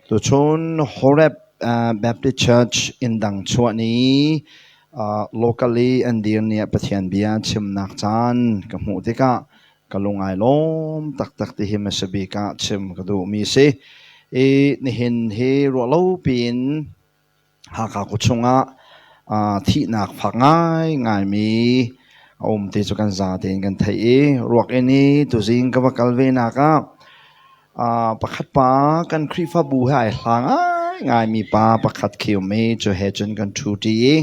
Tuchun Horeb Baptist Church inn dang chuah ni local i an dir ni ah Pathian bia chimnak caan ka hmuh tikah ka lung ai lawm taktak ti hi hmasa bik ah chim ka duhmi si. I nihin hi ruahlo piin Hakha khuachung ah thihnak fak ngaingaimi a um ti cu kan za tein kan theih i ruak inn i tuzing ka va kal ve nak ah pakhat pa kan Khrihfabu he ai hla ngaingaimi pa pakhat khi um i cu he cun kan ṭhu ṭi i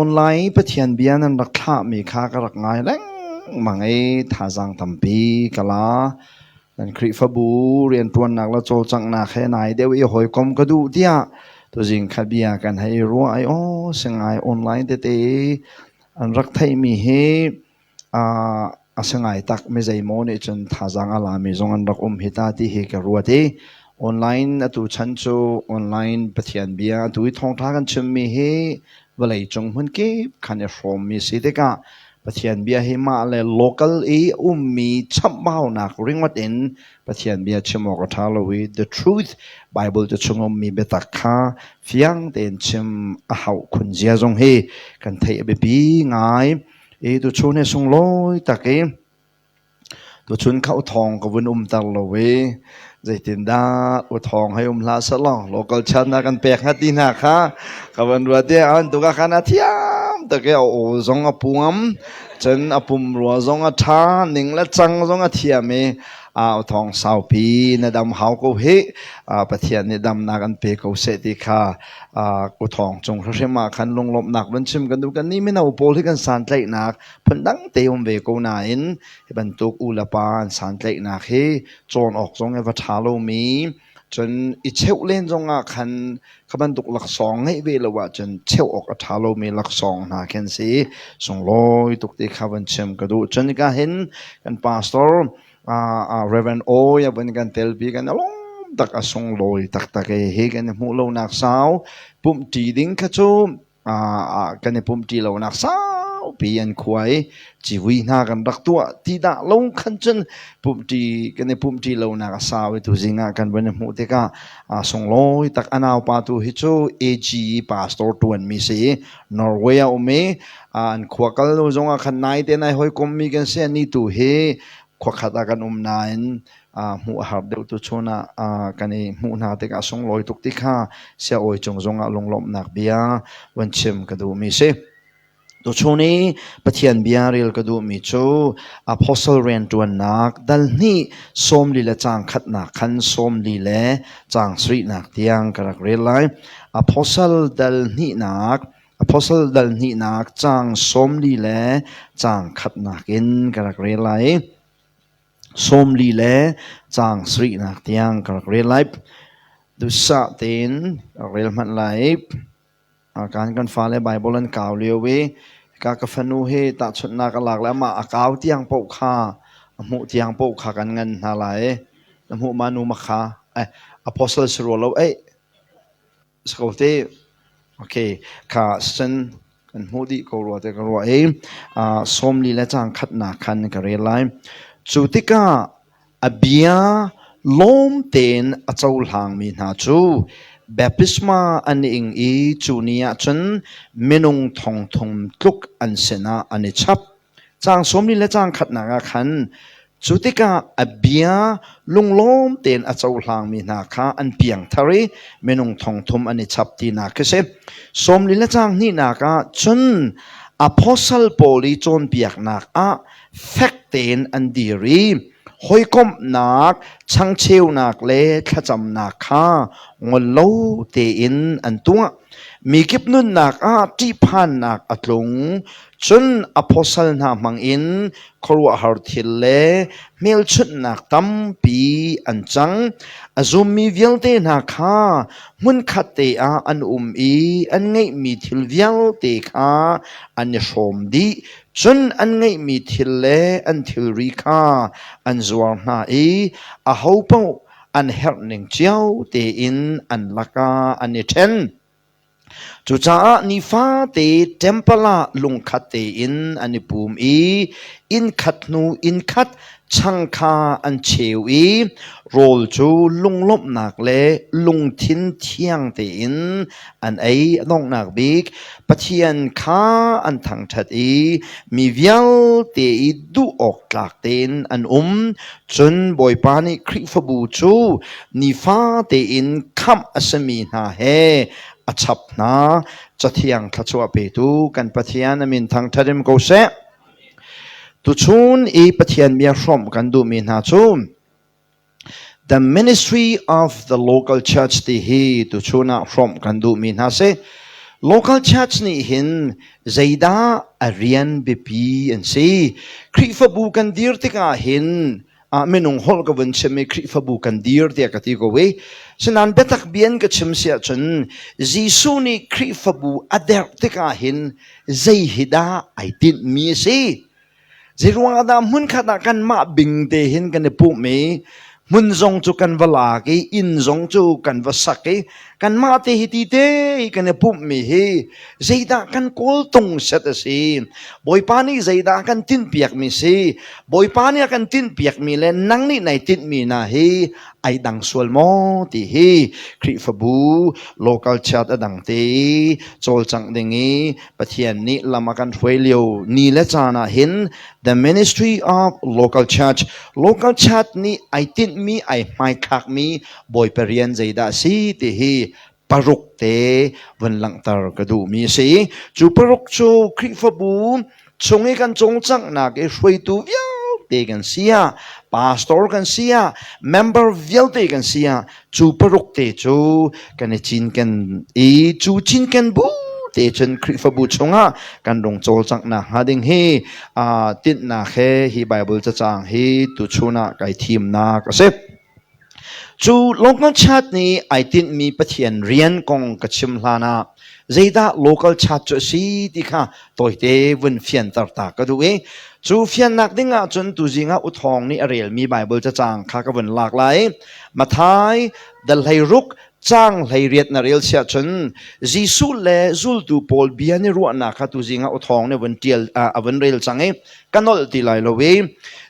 Online Pathian bia nan rak thlahmi kha ka rak ngai lengmang i thazaang tampi ka la. Nan Khrihfabu rianṭuannak le cawlcanghnak he nai deuh i hawikom ka duh tiah tuzing kha bia kan hei ruah i aw si ngai online tete an rak theihmi hi a si ngai tak mi zeimaw nih cun thazaang a lami zong an rak um hi ta ti hi ka ruat i online atu chan cu online Pathian bia atu i thawngṭha kan chimmi hi vawlei cung hmun kip khan i hrawmmi si tikah Pathian bia hi mah le local i ummi chamhbaunak ringawt in Pathian bia chim awk a ṭha lo i the truth Bible cu chung ummi biatak kha fiang tein chim a hauh khun zia zong hi kan theih a biapi ngai. I tuchun hi sunglawi tak i tuchun kha uthawng ka vun umter lo i zeitindah uthawng hei um hlah selaw local chan na kan pek hnga ti hna kha ka van ruat i an tuk ah khan a thiam tak i a aw zong a pungam cun a pumrua zong a ṭha ning le cang zong a thiam i a uthawng saupi na dam hau ko hi Pathian nih damnak an pe ko seh ti kha Uthawng cung hrimhrim ah khan lunglawmhnak van chim kan duh. Kannih mino pawl hi kan santlaihnak phundang te um ve ko nain hi bantuk u le pa an santlaihnak hi cawn awk zong i va ṭha lomi cun i cheuh len zong ah khan kha bantuk laksawng ngeih ve lo ahcun cheuh awk a ṭha lomi laksawng hna khin si sunglawi tuk ti kha van chim ka duh. Cun hika hin kan pastor Reverend Oi a vun kan telpi kan lawm tak a sunglawi taktak e hi kan i hmuh lonak sau pumhṭi ding kha cu kan i pumhṭi lonak saupi an khua i civui hna kan rak tuah ti dah lo khan cun pumhṭi kan i pumhṭi lonak a sau i tuzing ah kan vun i hmuh tikah sunglawi tak a naupa tu hi cu AG pastor ṭuanmi si i Norway a um i an khua kal lo zongah khan nai te nai hawikom mi kan si ani tu hi khuakhat ah kan um nain hmuh a har deuh tu chun ah kan i hmuh hna tikah sunglawi tuk ti kha sia awi cung zongah lunglawmhnak bia van chim ka duhmi si. Tuchun i Pathian bia rel ka duhmi cu Apostle rianṭuannak dal hnih 40 le caang khatnak khan 40 le caang sarihnak tiang ka rak rel lai. Apostle dal hnihnak Apostle dal hnihnak caang 40 le caang khatnak in ka rak rel lai. 40 le caang sarihnak tiang ka rak rel lai. Duhsah tein ka rel hmanh lai. Kan kan fale Bible an kau lio i ka ka fanu hi tahchunhnak a lak le amah a kau tiang paoh kha a hmuh tiang paoh kha kan ngan hna lai. Na hmuh ma nu ma kha eh apostle si rua lo eh si ko te okay kha sen kan hmuh dih ko rua te ka ruah i 40 le caang khatnak khan ka rel lai. Cu tikah A bia lawm tein a cohlangmi hna cu baptisma an ing i cu ni ah cun minung thong thum tluk an sinah an i chap. Caang 40 le caang khatnak ah khan cu tikah a bia lunglawm tein a cohlangmi hna kha an piangthar i minung thong thum an i chap tinak khi si. 40 le caang hnihnak ah cun apostle pawl i cawnpiaknak ah fek tein an dir i hawikomhnak, changcheunak le thlacamnak kha ngol lo tein an tuah. Mikip nunnak ah ṭihphannak a tlung, cun apostle hna hmangin khuaruahhar thil le hmelchunhnak tampi an cang. A zummi vialte hna kha hmunkhat te ah an um i an ngeihmi thil vialte kha an i hrawm dih. Cun an ngeihmi thil le an thilri kha an zuar hna i ahopaoh an herhning cio tein an lakah an i ṭhen. Cucaah nifate ṭempal ah lungkhat tein an i pum i innkhat hnu innkhat chang kha an cheu i rawl cu lunglawmhnak le lungthin thiang tein an ei. A donghnak bik Pathian kha an thangṭhat i mi vialte i duh awk tlak tein an um. Cun Bawipa nih Khrihfabu cu nifate in khamh a simi hna he a chap hna. Cathiang thluachuah petu kan Pathian a min thangṭhat in ko seh. Tuchun i Pathian bia hrawmh kan duhmi hna cu The Ministry of the Local Church ti hi tuchun ah hrawmh kan duhmi hna si. Local Church nih hin zeidah a rian biapi an si? Khrihfabu kan dir tikah hin minung holh ka vun chim i Khrihfabu kan dir tiah ka ti ko i sinain biatak bian ka chim si ahcun Jesuh nih Khrihfabu a derh tikah hin zei hi dah ai tinhmi a si? Zeiruang ah dah hmunkhat ah kanmah bing te hin kan i pumh i hmun zong cu kan va lak i inn zong cu kan va sak i kanmah te hi ti te i kan i pumhmi hi zeidah kan kawltung set a si? Bawipa nih zeidah kan tinhpiakmi si? Bawipa nih a kan tinhpiakmi le nang nih nai tinhmi hna hi ai dang sual maw ti hi Khrihfabu local church a dang te i cawlcangh ding i Pathian nih lam a kan hruai lio ni le caan ah hin the ministry of local church, local church nih ai tinhmi ai hmaithlakmi Bawipa rian zeidah a si ti hi paruk te vun langhter ka duhmi a si. Cu paruk cu Khrihfabu chung i kan cawlcanghnak i hruaitu vialte kan si ah, pastor kan si ah, member vialte kan si ah, cu paruk te cu kan i cinken i cu cinken bu te cun Khrihfabu chungah kan rung cawlcanghnak hnga ding hi tinhnak he hi Bible cacang hi tuchun ah kai thimnak a si. Cu local church nih ai tinhmi Pathian rian kong ka chim hlan ah zeidah local church cu a si ti kha tawite vun fianter ta ka duh i cu fiannak ding ah cun tuzing ah Uthawng nih a relmi Bible cacang kha ka vun lak lai. Matthai dal 16 caang 18 na rel siah cun Jesuh le zultu pawl bia ni ruahnak kha tuzing ah Uthawng nih vun tial a vun rel cang i ka nolh ti lai lo i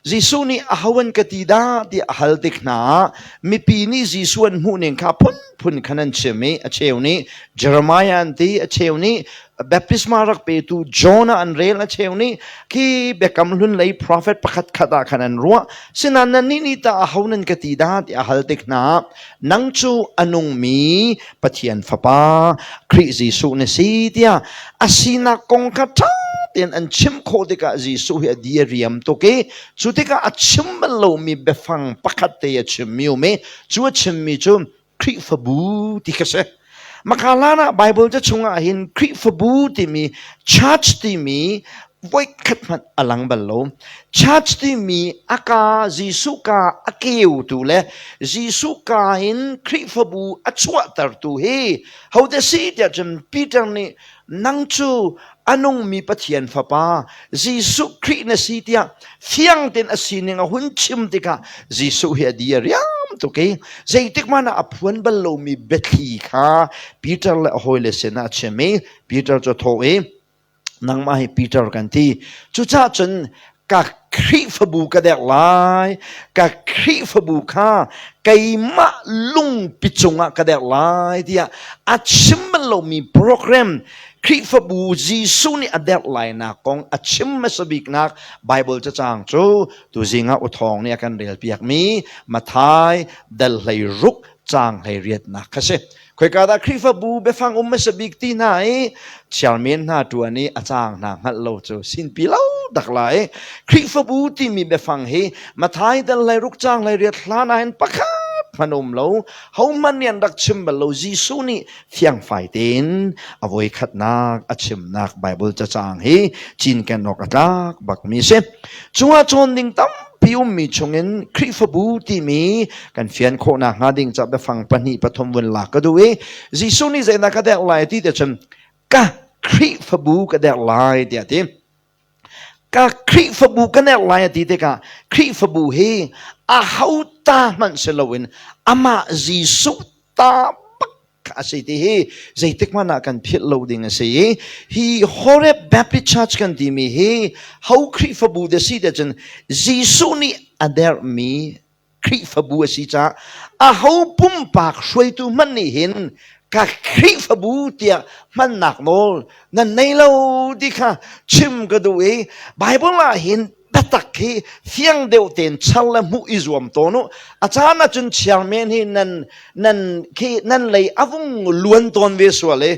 Jesuh nih aho an ka ti dah tiah a hal tik hna ah mipi nih Jesuh an hmuh ning kha phunphun khan an chim i a cheu nih Jeremiah an ti, a cheu nih baptisma rak petu Jonah an rel, a cheu nih khi Biakam Hlun lei prophet pakhat khat ah khan an ruah. Sinain nannih nih tah aho nan ka ti dah tiah a hal tik hna ah nang cu a nungmi Pathian Fapa Khrih Jesuh na si tiah a sinak kong kha ṭha tein an chim khawh tikah Jesuh hi a di a riam tuk i cu tikah a chim bal lomi biafang pakhat te a chimmi um i cu a chimmi cu Khrihfabu ti kha si. Maka hlan ah Bible ca chungah hin Khrihfabu timi church timi voikhat hmanh a lang bal lo. Church timi a ka Jesuh ka a keutu le Jesuh ka in Khrihfabu a chuahtertu hi hote si tiah cun Peter nih nang cu a nungmi Pathian Fapa Jesuh Khrih na si tiah fiang tein a sining a hun chim tikah Jesuh hi a di a riam tuk i zeitik hmanh ah a phuan bal lomi biathli kha Peter le a hawile sinah a chim i Peter cu a thawh i nangmah hi Peter kan ti. Cucaah cun ka Khrihfabu ka derh lai, ka Khrihfabu kha keimah lungpi cungah ka derh lai tiah a chim bal lomi program Khrihfabu Jesuh nih a derh lainak kong a chim hmasa biknak Bible cacang cu tuzing ah Uthawng nih a kan relpiakmi Matthai dal 16 caang 18nak kha si. Khoika dah Khrihfabu biafang um hmasa bik ti hna i chairman hna ṭuan i a caang hna hngalh lo cu sinpi lo tak lai. Khrihfabu timi biafang hi Matthai dal 16 caang 18 hlan ah hin pakhat hmanh um lo. Hohmanh nih an rak chim bal lo. Jesuh nih fiangfai tein a voikhatnak a chimnak Bible cacang hi cinken awk a tlak bakmi a si. Cungah cawn ding tampi ummi chungin Khrihfabu timi kan fian khawhnak hnga ding ca biafang pahnih pathum vun lak ka duh i Jesuh nih zeidah ka derh lai ti te cun ka Khrihfabu ka derh lai tiah ti. Ka Khrihfabu ka derh lai a ti tikah Khrihfabu hi a ho ta hmanh si loin amah Jesuh ta bak. a si ti hi zeitik hmanh ah kan philh lo ding a si i hi Horeb Baptist Church kan timi hi ho Khrihfabu da si te cun Jesuh nih a derhmi Khrihfabu a si caah aho pumpak hruaitu hmanh nih hin ka Khrihfabu tiah hmannak nawl nan nei lo ti kha chim ka duh i Bible ah hin biatak hi fiang deuh tein char le hmuh i zuam tawn u. A caan ahcun chairman hi nan nan khi nan lei a vung luan tawn ve sual i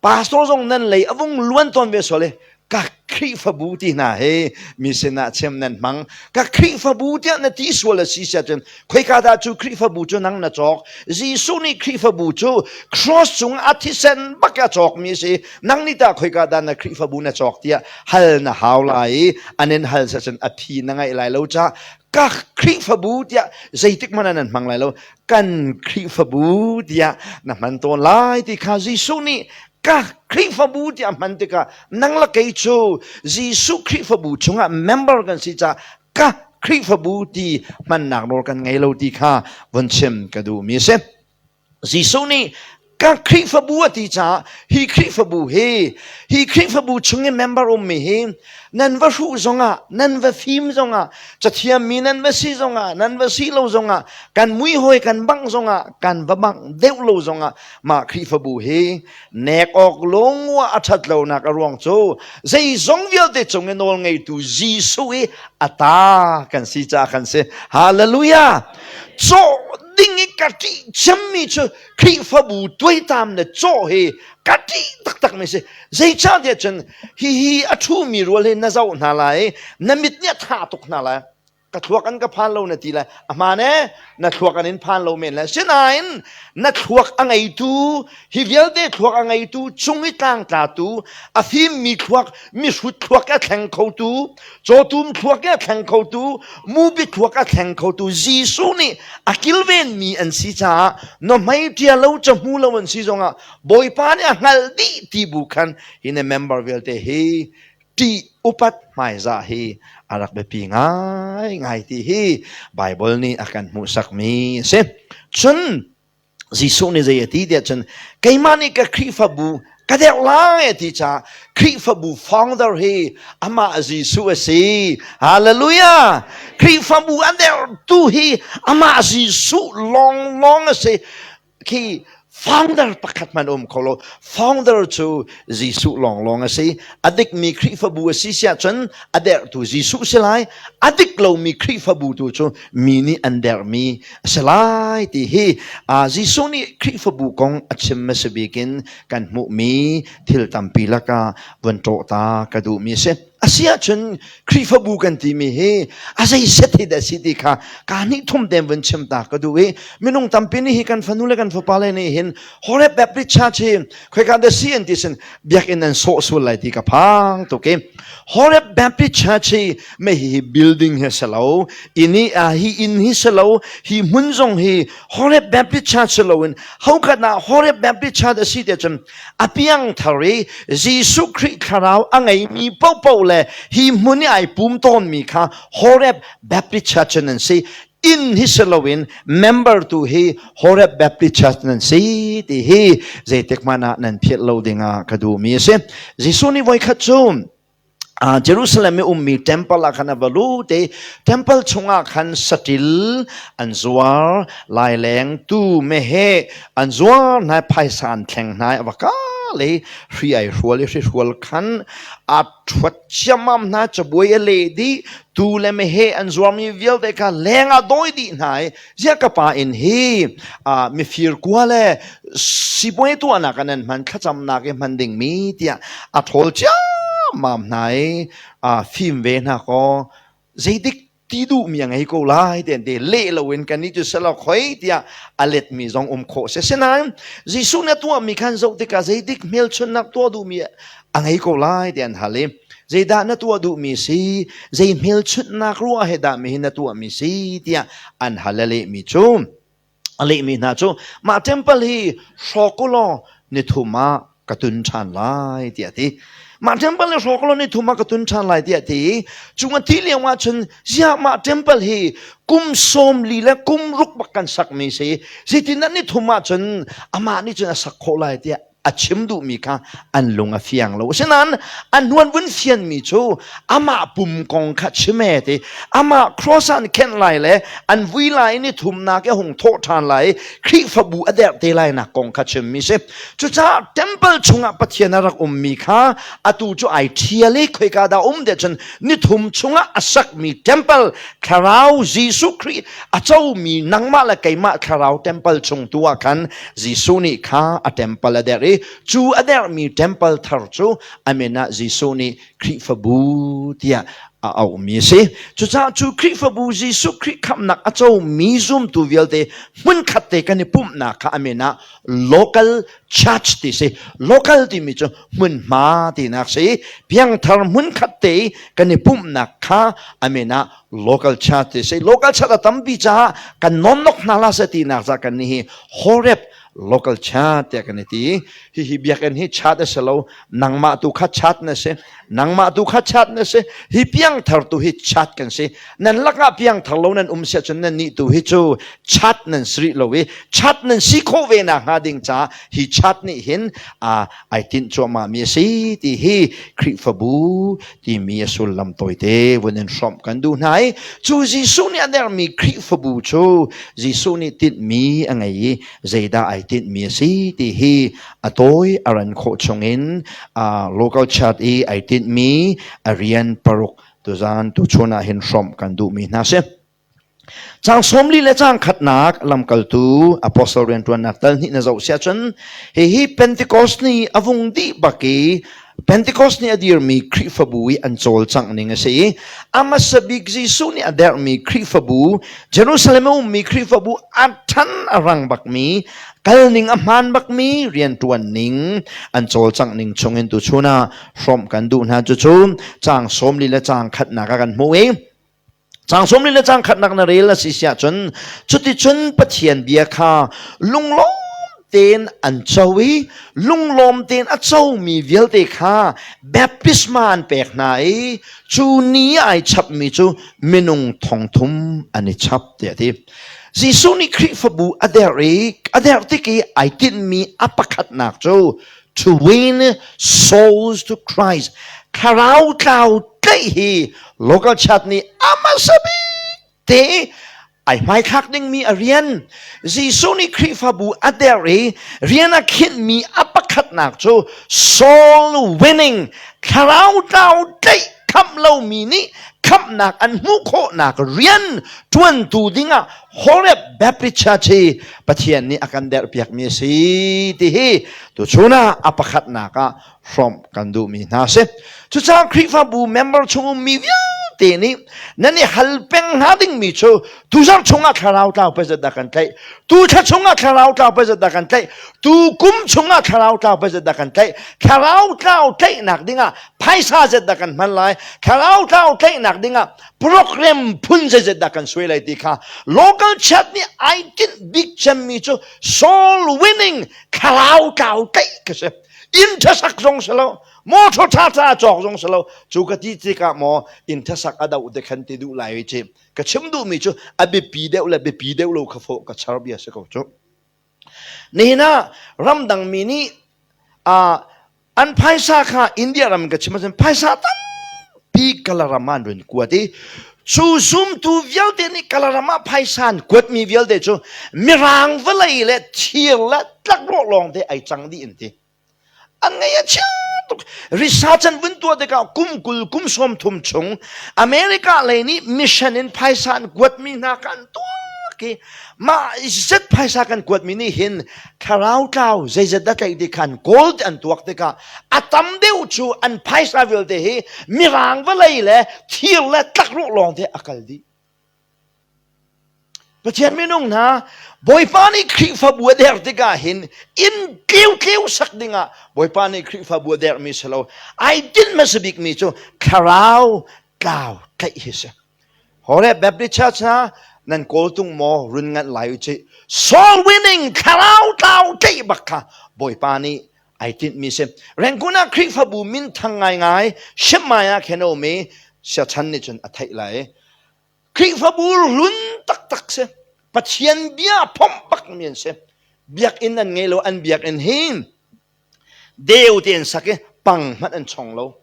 pastor zong nan lei a vung luan tawn ve sual i ka Khrihfabu ti hna hi mi sinah chim nan hmang. Ka Khrihfabu tiah na ti sual a si siah cun khoika dah cu Khrihfabu cu nang na cawk? Jesuh nih Khrihfabu cu cross cung a thisen bak a cawkmi a si. Nang nih tah khoika dah na Khrihfabu na cawk tiah hal na hau lai i an in hal cun a phi na ngaih lai lo ca ka Khrihfabu tiah zeitik hmanh ah nan hmang lai lo. Kan Khrihfabu tiah na hman tawn lai ti kha Jesuh nih ka Khrihfabu tiah hman tikah nang le kei cu Jesuh Khrihfabu chungah member kan si caah ka Khrihfabu ti hmannak nawl kan ngei lo ti kha vun chim ka duhmi a si. Jesuh nih ka Khrihfabu a ti caah hi Khrihfabu hi hi Khrihfabu chung i member ummi hi nan va hruh zongah nan va fim zongah cathiammi nan va si zongah nan va si lo zongah kan muihawi kan bangh zongah kan va bangh deuh lo zongah mah Khrihfabu hi nek awk lungua a ṭhat lonak a ruang cu zeizong vialte cung i nawl ngeitu Jesuh i a ta kan si caah kan si. Hallelujah! Cawh ding i ka ṭih cemmi cu Khrihfabu tuaitam le cawh hi ka ṭih taktakmi si. Zeicahtiah cun hihi a ṭhumi rual hi na zoh hna lai i na mit nih a tha tuk hna lai. Ka thluak an ka phan lo na ti lai. A hmaan e, na thluak an in phan lo men lai. Sinain na thluak a ngeitu, hi vialte thluak a ngeitu, chung i tlangtlatu, a fimmi thluak, mihrut thluak a thleng khotu, cawtum thluak a thleng khotu, mupi thluak a thleng khotu Jesuh nih a kilvenmi an si caah na hmai ṭia lo ca hmu lo an si zongah Bawipa nih a hngalh dih ti bu khan hi na member vialte hi ṭih upat hmaizah hi a rak biapi ngaingai ti hi Baibal nih a kan hmuhsakmi a si. Cun Jesuh nih zei a ti tiah cun keimah nih ka Khrihfabu ka derh lai a ti caah Khrihfabu founder hi amah Jesuh a si. Hallelujah! Khrihfabu a derhtu hi amah Jesuh lawnglawng a si. Khi founder pakhat hmanh um kho lo. Founder cu Jesuh lawnglawng a si. A dikmi Khrihfabu a si siah cun a derhtu Jesuh si lai. A dik lomi Khrihfabu tu cu mi nih an derhmi a si lai ti hi Jesuh nih Khrihfabu kong a chim hmasa bik in kan hmuhmi thil tampi lakah vun ṭawh ta ka duhmi a si. A si ahcun Khrihfabu kan timi hi a zei set hi dah si ti kha kaa hnih thum tein vun chim ta ka duh i minung tampi nih hi kan fanu le kan fapa le nih hin Horeb Baptist Church hi khoika dah si an ti sin biakinn an sawh sual lai ti ka phang tuk i Horeb Baptist Church hi me hi building hi si lo inn hi hi inn hi si lo hi hmun zong hi Horeb Baptist Church si loin hokhat ah Horeb Baptist Church a si te cun a piangthar i Jesuh Khrih thlarau a ngeimi paohpaoh le hi hmun i ai pum tawnmi kha Horeb Baptist Church nan si. Inn hi si loin member tu hi Horeb Baptist Church nan si ti hi zeitik hmanh ah nan philh lo dingah ka duhmi a si. Jesuh nih voikhat cu Jerusalem i ummi temple ah khan a va lut i temple chungah khan saṭil an zuar, laileng, tuu, meheh an zuar hna i phaisa an thleng hna i a va kal i hri ai hrual i hrihrual khan a ṭhuat ciammam hna, cabuai a leh dih, tuu le meheh an zuarmi vialte kha leng ah dawi dih hna i ziah ka pa inn hi mifir kua le sipuai tuahnak ah nan hman thlacamnak i hman dingmi tiah a ṭhawl ciammam hna i fim ve hna kaw zeidik ti duhmi a ngei ko lai ti an ti leh loin kannih cu selaw khoi tiah a letmi zong um khawh si asinain Jesuh nih a tuahmi khan zoh tikah zeidik hmelchunhnak tuah duhmi a ngei ko lai ti an hal i zeidah na tuah duhmi si zei hmelchunhnak ruah he dah mi hi na tuahmi si tiah an hal a lehmi cu a lehmi hna cu mah temple hi hrawk u law nithum ah ka tun ṭhan lai tiah a ti. Mah temple hi hrawk law ni thum ah ka tun ṭhan lai tiah ti. Cu a ti lio ah cun ziah mah temple hi kum 40 le kum ruk bak kan sakmi si. Zeitin dah ni thum ah cun amah nih cun a sak khawh lai tiah a chim duhmi kha an lung a fiang lo. Asinain an hnuan vun fianmi cu amah pum kong kha chim e ti. Amah cross an khenh lai le an vui lai ni thumnak i hung thawh ṭhan lai Khrihfabu a derh te lai nak kong kha chimmi si. Cucaah temple chungah Pathian a rak ummi kha atu cu ai ṭhial i khoika dah um tiah cun nithum chungah a sakmi temple thlarau Jesuh Khrih a comi nangmah le keimah thlarau temple chung tu ah khan Jesuh nih kha a temple a derh i cu a derhmi temple thar cu a min ah Jesuh nih Khrihfabu tiah a auhmi a si. Cucaah cu Khrihfabu Jesuh Khrih khamhnak a comi zumtu vialte hmunkhat te kan i pumhnak kha a min ah local church ti si. Local timi cu hmunhma tinak si. Piangthar hmunkhat te i kan i pumhnak kha a min ah local church ti si. Local church a tampi caah kan nawnnok hna la se tinak ca kan nih hi Horeb local church tiah kan i ti. Hihi biakinn hi chat a si lo. Nangmah tu kha chat na si. Nangmah tu kha chat na si. Hi piangthar tu hi chat kan si. Nan lakah piangthar lo nan um sia cun nan nih tu hi cu chat nan si rih lo i chat nan si khawh ve nak hnga ding caah hi chat nih hin ai tinh cuahmah mi a si ti hi Khrihfabu timi a sullam tawite vun in hrawmh kan duh hna i cu Jesuh nih a dermi Khrihfabu cu Jesuh nih tinhmi a ngei i zeidah ai tinhmi a si ti hi a tawi a ran khawh chungin local church i ai tinhmi a rian paruk tuzan tuchun ah hin hrawmh kan duhmi hna si. Caang 40 le caang khatnak lamkaltu apostle rianṭuannak tal hnih na zoh siah cun hihi Pentecost ni a vung dih bak i Pentecost ni a dirmi Khrihfabu i an cawlcangh ning a si i a hmasa bik Jesuh nih a derhmi Khrihfabu Jerusalem a ummi Khrihfabu a ṭhan a rang bakmi kal ning a hmaan bakmi rianṭuan ning an cawlcangh ning chungin tuchun ah hrawmh kan duh hna cucu caang 40 le caang khatnak ah kan hmuh i Caang 40 le caang khatnak na rel a si siah cun cuticun Pathian bia kha lunglawm tein an co i lunglawm tein a comi vialte kha baptisma an pek hna i cu ni ai chapmi cu minung thongthum an i chap tiah a ti. Jesuh nih Khrihfabu a derh i a derh tik i ai tinhmi a pakhatnak cu to win souls to Christ. Thlarau tlau tlaih hi local church nih a hmasa bik te ai hmaithlak dingmi a rian. Jesuh nih Khrihfabu a der i rian a khinhmi a pakhatnak cu soul winning thlarau tlau tlaih khamh lomi nih khamhnak an hmuh khawhnak rian ṭuantu dingah Horeb Baptist Church hi Pathian nih a kan derhpiakmi a si ti hi tuchun ah a pakhatnak ah hrawmh kan duhmi hna a si. Cucaah Khrihfabu member chung ummi vialte nih nan i hal peng hnga dingmi cu tuzarh chungah thlarau tlau pazat dah kan tlaih, tu thla chungah thlarau tlau pazat dah kan tlaih, tu kum chungah thlarau tlau pazat dah kan tlaih, thlarau tlau tlaihnak dingah phaisa zat dah kan hman lai, thlarau tlau tlaihnak dingah program phun zeizat dah kan suai lai ti kha local chat nih ai tinh bik cemmi cu soul winning thlarau tlau tlaih ka si inn ṭhasak zong si lo motor ṭha ṭha cawk zong si lo cu ka ti tikah maw inn ṭhasak a doh te khan ti duh lai ci ka chim duhmi cu a biapi deuh le biapi deuh lo kha fawh ka char bia si ko cu nihin ah ramdang mi nih an phaisa kha India ram ka chim ahcun phaisa tampi Kalaram ah an run kuat i cu zumtu vialte nih Kalaram ah phaisa an kuatmi vialte cu mirang vawlei le thir le tlakrawh lawng te ai cang dih an ti. An ngaih a chia tuk. Research an vun tuah tikah kum 20 kum 30 chung America lei nih mission in phaisa an kuatmi hna kha an tuak i mah zet phaisa kan kuatmi nih hin thlarau tlau zeizat dah tlaih ti khan kawl ti an tuak tikah a tam deuh cu an phaisa vialte hi mirang vawlei le thir le tlakrawh lawng te a kal dih. Pathian minung hna Bawipa nih Khrihfabu a der tikah hin inn tleu sak dingah Bawipa nih Khrihfabu a dermi si lo ai tinh hmasa bikmi cu thlarau tlau tlaih hi si. Horeb Baptist Church hna nan kawltung maw run nganh lai u cih. Soul winning thlarau tlau tlaih bak kha Bawipa nih Ai tinhmi si. Rangoon ah Khrihfabu minthang ngaingai Shemmai ah khin a um i siachan nih cun a theih lai. Khrihfabu hlun taktak si. Pathian bia phomh bakmi an si. Biakinn an ngei lo, an biakinn hi deu te an sak i pang hmanh an chong lo.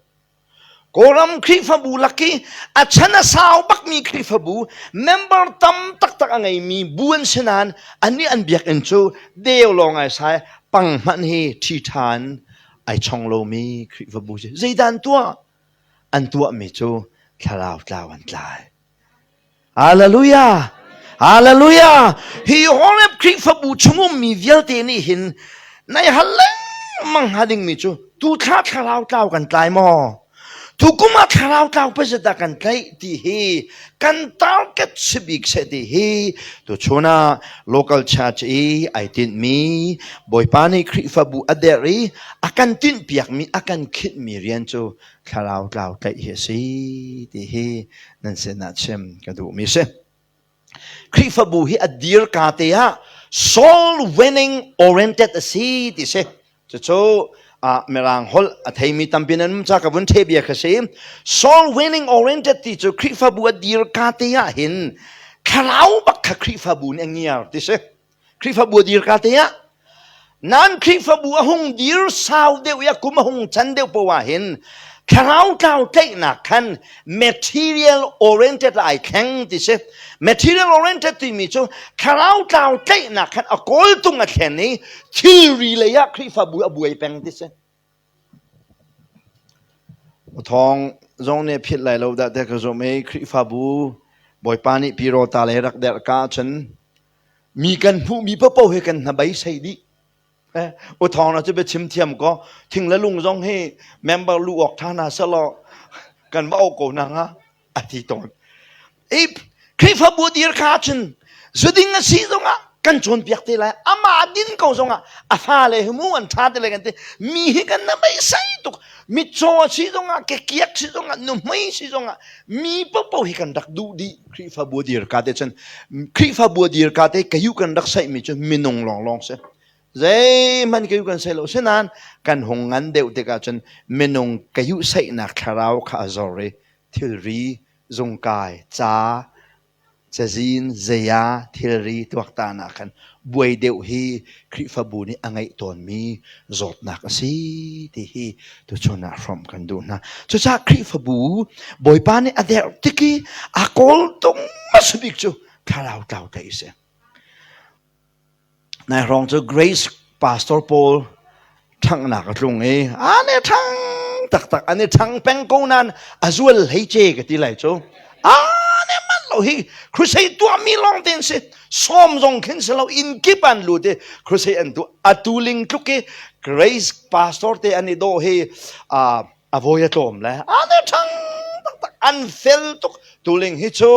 Kawlram Khrihfabu lak i a chan a sau bakmi Khrihfabu member tam taktak a ngeimi bu an si nain annih an biakinn cu deu lawng ai sai pang hmanh hi ṭhi ṭhan ai chong lomi Khrihfabu si. Zeidah an tuah? An tuahmi cu thlarau tlau an tlai. Hallelujah! Hallelujah! Hi Horeb Khrihfabu chung ummi vialte nih hin nai hal lengmang hnga dingmi cu tu thla thlarau tlau kan tlai maw? Tu kum ah thlarau tlau pazat dah kan tlaih ti hi kan target si bik seh ti hi tuchun ah local church i ai tinhmi Bawipa nih Khrihfabu a derh i a kan tinhpiakmi a kan khinhmi rian cu thlarau tlau tlaih hi a si ti hi nan sinah chim ka duhmi si. Khrihfabu hi a dir ka te ah soul winning oriented a si ti si. Cucu Mirang holh a theimi tampi nan um ca ka vun the bia kha si. Soul winning oriented ti cu Khrihfabu a dir ka te ah hin thlarau bak kha Khrihfabu nih a ngiar ti si. Khrihfabu a dir ka te ah nan Khrihfabu a hung dir sau deuh i a kum a hung chan deuh poah hin thlarau tlau tlaihnak khan material oriented ai thleng ti si. Material oriented timi cu thlarau tlau tlaihnak khan a kawltung a thlen i thilri lei ah Khrihfabu a buai peng ti si. Thawng zong nih philh lai lo dah te ka zum i Khrihfabu Bawipa nih Pirota le rak derh ka ahcun mi kan hmuhmi paohpaoh hi kan hnabeisei dih. U thawng na cu biachim thiam ko. Thing le lung zong hi member lu awk ṭha hna selaw kan va auh ko hna hnga a ti tawn. I Khrihfabu dir kha cun zuding a si zongah kan cawnpiak te lai. Amah din ko zongah a fale hi mu an ṭha te lai kan ti. Mi hi kan hnabeisei tuk. Mitcaw a si zongah, kekiak si zongah, nuhmei si zongah mi paohpaoh hi kan rak duh dih. Khrihfabu dir ka te cun Khrihfabu dir ka te kayu kan rak saihmi cu minung lawnglawng si. Zeihmanh kayu kan sai lo. Sinain kan hung ngan deuh tikah cun minung kayu saihnak thlarau kha a zor i thilri, zungkai, ca, cazin, zeia, thilri tuaktan ah khan buai deuh hi Khrihfabu nih a ngeih tawnmi zawtnak a si ti hi tuchun ah hrawmh kan duh hna. Cucaah Khrihfabu Bawipa nih a derh tik i a kawltung hmasa bik cu thlarau tlau tlaih a si. Nai hrawng cu Grace Pastor pawl ṭhanghnak a tlung i an i ṭhang taktak an i ṭhang peng ko nain a zual hlei ce ka ti lai cu an i manh lo hi crusade tuahmi lawng te an si sawm zong khin si lo inn kip an lut i crusade an tuah atu ling tluk i Grace Pastor te an i dawh hi a voi a tlawm le an i ṭhang taktak an fel tuk tuling hi cu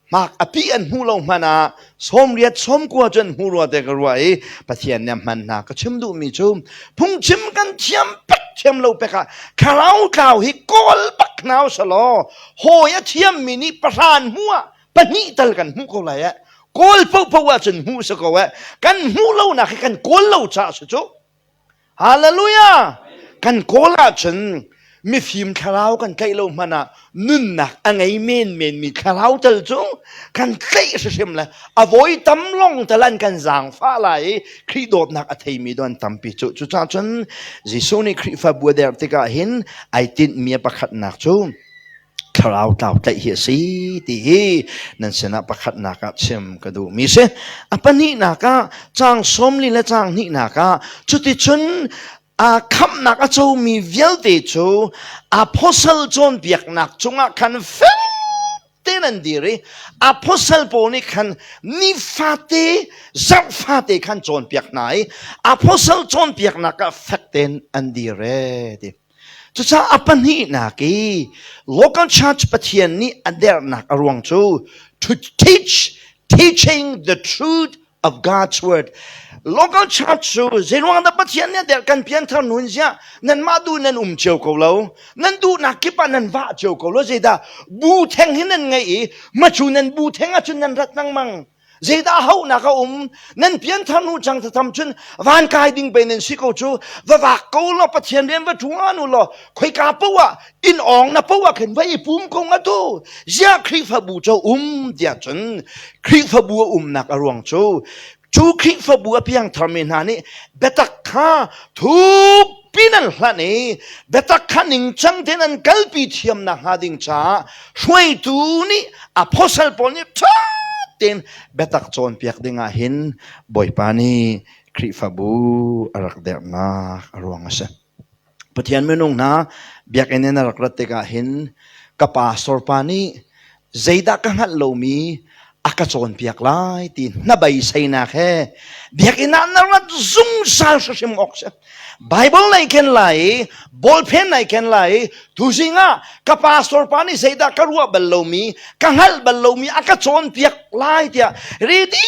hmak a pi an hmuh lo hmanh ah 80 90 cu an hmu rua te ka ruah i Pathian nih a hman hna ka chim duhmi cu phungchim kan thiam pek thiam lo pek ah thlarau tlau hi kawl bak hna usalaw hawi a thiammi nih pahran hmu ah pahnih tal kan hmuh ko lai eh kawl paohpaoh ahcun hmuh si ko eh kan hmuh lonak hi kan kawl lo caah si cu Hallelujah! Kan kawl ahcun mifim thlarau kan tlaih lo hmanh ah nunnak a ngei menmenmi thlarau tal cu kan tlaih hrimhrim le a voi tam long tal an kan zaangfah lai i Khrih dawtnak a theimi do an tampi cu. Cucaah cun Jesuh nih Khrihfabu a derh tikah hin ai tinhmi a pakhatnak cu thlarau tlau tlaih hi a si ti hi nan sinah pakhatnak ah chim ka duhmi si. A pahnihnak ah caang 40 le caang hnihnak ah cuticun a khamhnak a comi vialte cu apostle cawnpiaknak cungah khan fel tein an dir i apostle pawl nih khan nifate zarh fate khan cawnpiak hna i apostle cawnpiaknak ah fek tein an dir e ti. Cucaah a pahnihnak i local church Pathian nih a derhnak a ruang cu to teach, teaching the truth of God's word. Local church cu zeiruang dah Pathian nih a derh kan pianthar nun ziah nanmah duh nan um cio ko lo nan duhnak kip ah nan vah cio ko lo zeidah bu theng hi nan ngeih i macu nan bu theng ahcun nan rat lengmang. Zeidah hauhnak a um? Nan pianthar hnu cang tham cun van kai ding pe nan si ko cu. Va vak ko law Pathian rian va ṭuan u law khoika paoh ah inn awng na paoh ah khin va i pum ko nga tu. Ziah Khrihfabu cu um tiah cun Khrihfabu a umnak a ruang cu cu Khrihfabu a piangtharmi hna nih biatak kha thuk pin an hlanh i biatak kha ningcang tein an kalpi thiam nakhnga ding caah hruaitu nih apostle pawl nih ṭha tein biatak cawnpiak ding ah hin Bawipa nih Khrihfabu a rak derhnak a ruang a si. Pathian minung hna biakinn in a rak rat tikah hin ka pastor pa nih zeidah ka hngalh lomi a ka cawnpiak lai ti hnabeiseinak he biakinn ah na rat zungzal hrimhrim awk si. Bible nai ken lai i ballpen nai ken lai i tuzing ah ka pastor pa nih zeidah ka ruah bal lomi ka hngalh bal lomi a ka cawnpiak lai tiah ready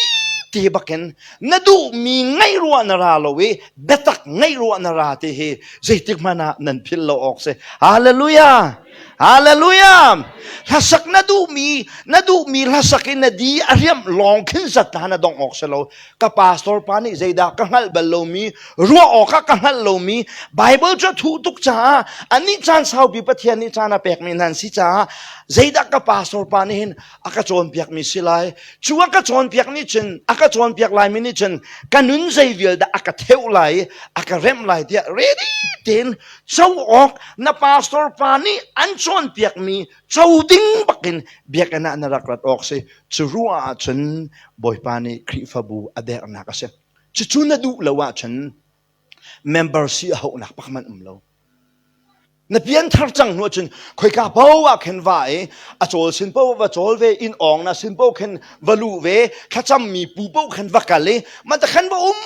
ti bakin na duhmi ngaih ruah na ra lo i biatak ngaih ruah na ra ti hi zeitik hmanh ah nan philh lo awk si. Hallelujah! Hallelujah! Hlasak na duhmi na duhmi hlasak in na di a riamh lawng khin zat na dong awk si lo. Ka pastor pa nih zeidah ka hngalh bal lomi, ruah awkah ka hngalh lomi, Bible cu a thuh tuk caah anih caan saupi Pathian nih caan a pekmi hna an si caah zeidah ka pastor pa nih hin a ka cawnpiakmi si lai. Cu a ka cawnpiak nih cun a ka cawnpiak laimi nih cun ka nun zei vial dah a ka theuh lai i a ka remh lai tiah ready tein co awk na pastor pa nih an cawnpiakmi co ding bakin biakinn ah na rak rat awk si. Cu ruah ahcun Bawipa nih Khrihfabu a derhnak a si. Cucu na duh lo ahcun member si a hauhnak pak man um lo. Na pianthar cang hnu ahcun khoika paoh ah khin va i a cawl sin paoh va cawl ve, inn awng na sin paoh khin va luh ve, thlacammi pu paoh khin va kal i mah khan va um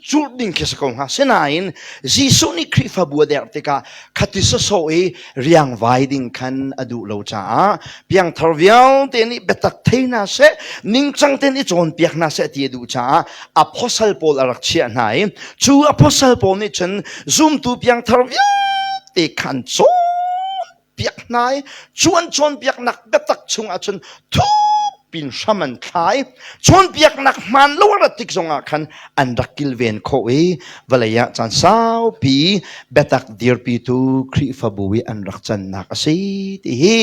curh ding khi si ko hnga. Sinain Jesuh nih Khrihfabu a derh tikah khati sawsawh i riangvai ding khan a duh lo caah piangthar vialte nih biatak thei hna seh, ningcang tein i cawnpiak hna seh ti a duh caah apostle pawl a rak chiah hna i cu apostle pawl nih cun zumtu piangthar vialte khan cawnpiak hna i cu an cawnpiaknak biatak chungah cun thukpin hram an thlai. Cawnpiaknak hmaan lo a rat tik zongah khan an rak kilven khawh i vawlei ah caan saupi biatak dirpitu Khrihfabu i an rak cannak a si ti hi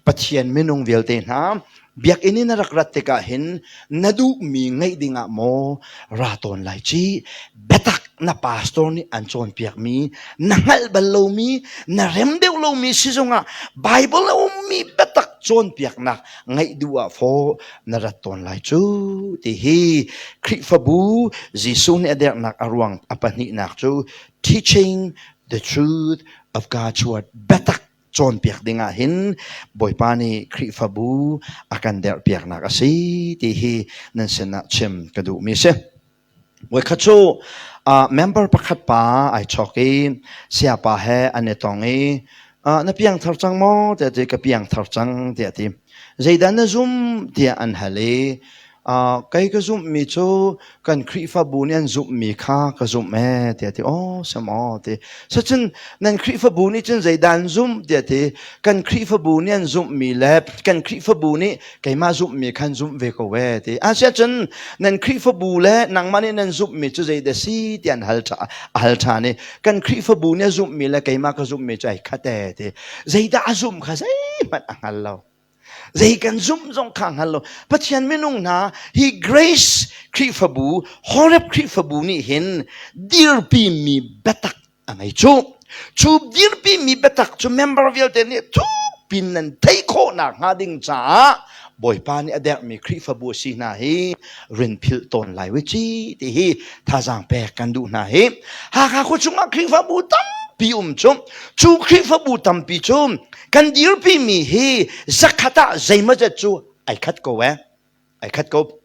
Pathian minung vialte hna Biakinn in na rak rat tikah hin na duhmi ngeih dingah maw ra tawn lai ci? Biatak na pastor nih an cawnpiakmi, na hngalh bal lomi, na rem deuh lomi si zongah Bible a ummi biatak cawnpiaknak ngeih duh ah fawh na rat tawn lai cu ti hi Khrihfabu Jesuh nih a derhnak a ruang a pahnihnak cu teaching the truth of God's word biatak cawnpiak ding ah hin Bawipa nih Khrihfabu a kan derhpiaknak a si ti hi nan sinah chim ka duhmi a si. Voikhat cu member pakhat pa ai chawk i sayapa he an i tong i na piangthar cang maw tiah ti ka piangthar cang tiah ti. Zeidah na zum tiah an hal i Kei ka zumhmi cu kan Khrihfabu nih an zumhmi kha ka zumh ee tiah a ti. Aw si maw ti. Sacun nan Khrihfabu nih cun zeidah an zumh tiah a ti. Kan Khrihfabu nih an zumhmi le kan Khrihfabu nih keimah zumhmi kha an zumh ve ko ee ti. Asiahcun nan Khrihfabu le nangmah nih nan zumhmi cu zeidah si tiah an hal a hal ṭhan i kan Khrihfabu nih a zumhmi le keimah ka zumhmi cu ai khat ee ti. Zeidah a zumh kha zeihmanh a hngal lo. Zei kan zumh zong kha hngal lo. Pathian minung hna hi Grace Khrihfabu, Horeb Khrihfabu nih hin dirpimi biatak a ngei cu. Cu dirpimi biatak cu member vialte nih thupin nan theih khawhnak hnga ding caah Bawipa nih a derhmi Khrihfabu a si hna hi rin philh tawn lai we ci ti hi thazaang pek kan duh hna hi. Hakha khua chungah Khrihfabu tampi um cu. Cu Khrihfabu tampi cu kan dirpimi hi zakhat ah zeimawzat cu ai khat ko eh ai khat ko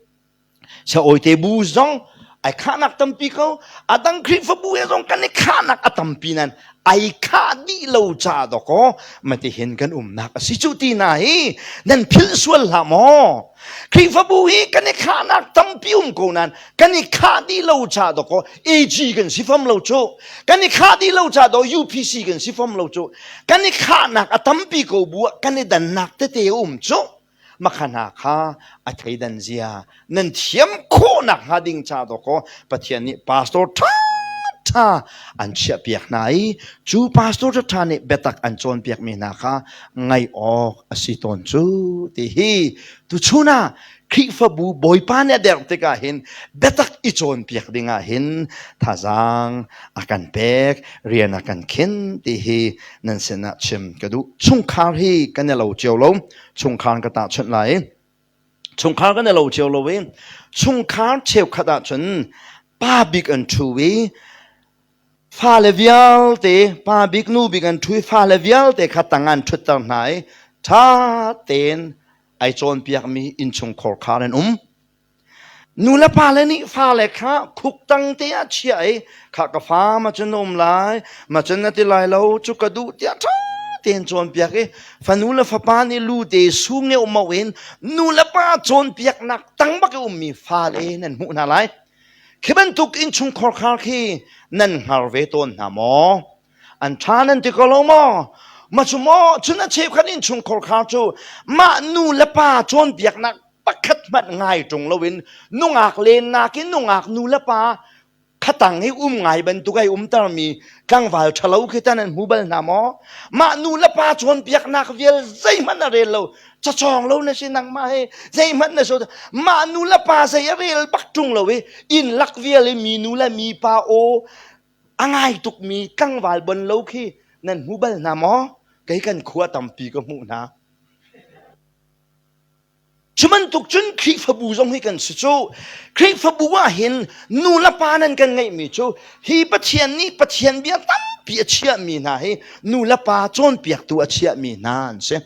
saawite bu zong ai khahnak tampi ko a dang Khrihfabu he zong kan i khahnak a tampi nan ai khah dih lo ca dawkaw matihin kan umnak a si cu ti na hi nan philh sual hlah maw Khrihfabu hi kan i khahnak tampi um ko nain kan i khah dih lo ca dawkaw AG kan si fam lo cu kan i khah dih lo ca daw UPC kan si fam lo cu kan i khahnak a tampi ko bu ah kan i dannak tete um cu. Makha hna kha a thleidan zia nan thiam khawh nakhnga ding ca dawkaw Pathian nih pastor ṭhaṭha an chiahpiak hna i cu pastor ṭhaṭha nih biatak an cawnpiakmi hna kha ngaih awk a si tawn cu ti hi tuchun ah Khrihfabu Bawipa nih a derh tikah hin biatak i cawnpiak ding ah hin thazaang a kan pek, rian a kan khin ti hi nan sinah chim ka duh. Chungkhar hi kan i lo cio lo. Chungkhar ka tahchunh lai. Chungkhar kan i lo cio lo i chungkhar cheukhat ahcun pa bik an ṭhu i fale vialte pa bik nu bik an ṭhu i fale vialte kha tang an ṭhutter hna i ṭha tein ai cawnpiakmi innchungkhar khar an um. Nu le pa le nih fale kha khuktang te ah chiah i kha ka fa ma cun na um lai ma cun na ti lai lo cu ka duh tiah ṭha tein cawnpiak i fanu le fapa nih lu te su ngeumau in nu le pa cawnpiaknak tang bak i ummi fale nan hmuh hna lai. Khi bantuk innchungkhar khar khi nan hngar ve tawn hna maw? An ṭha nan ti ko lo maw? Ma cu maw cun a cheukhat innchungkhar khar cu mah nu le pa cawnpiaknak pakhat hmanh ngai ṭung loin nungak lennak in nungak nu le pa khatang hi um ngai bantuk ai umtermi tlangval ṭhalo khi tan an hmu bal hna maw? Mah nu le pa cawnpiaknak vial zeihmanh a rel lo. Cacawng lo na si nangmah he zeihmanh na so mah nu le pa zei a rel bak ṭung lo i inn lak vial i mi nu le mi pa aw a ngai tukmi tlangval bon lo khi nan hmu bal hna maw? Kei kan khua tampi ka hmuh hna. Cu bantuk cun Khrihfabu zong hi kan si cu. Khrihfabu ah hin nu le pa nan kan ngeihmi cu hi Pathian nih Pathian bia tampi a chiahmi hna hi nu le pa cawnpiaktu a chiahmi hna an si.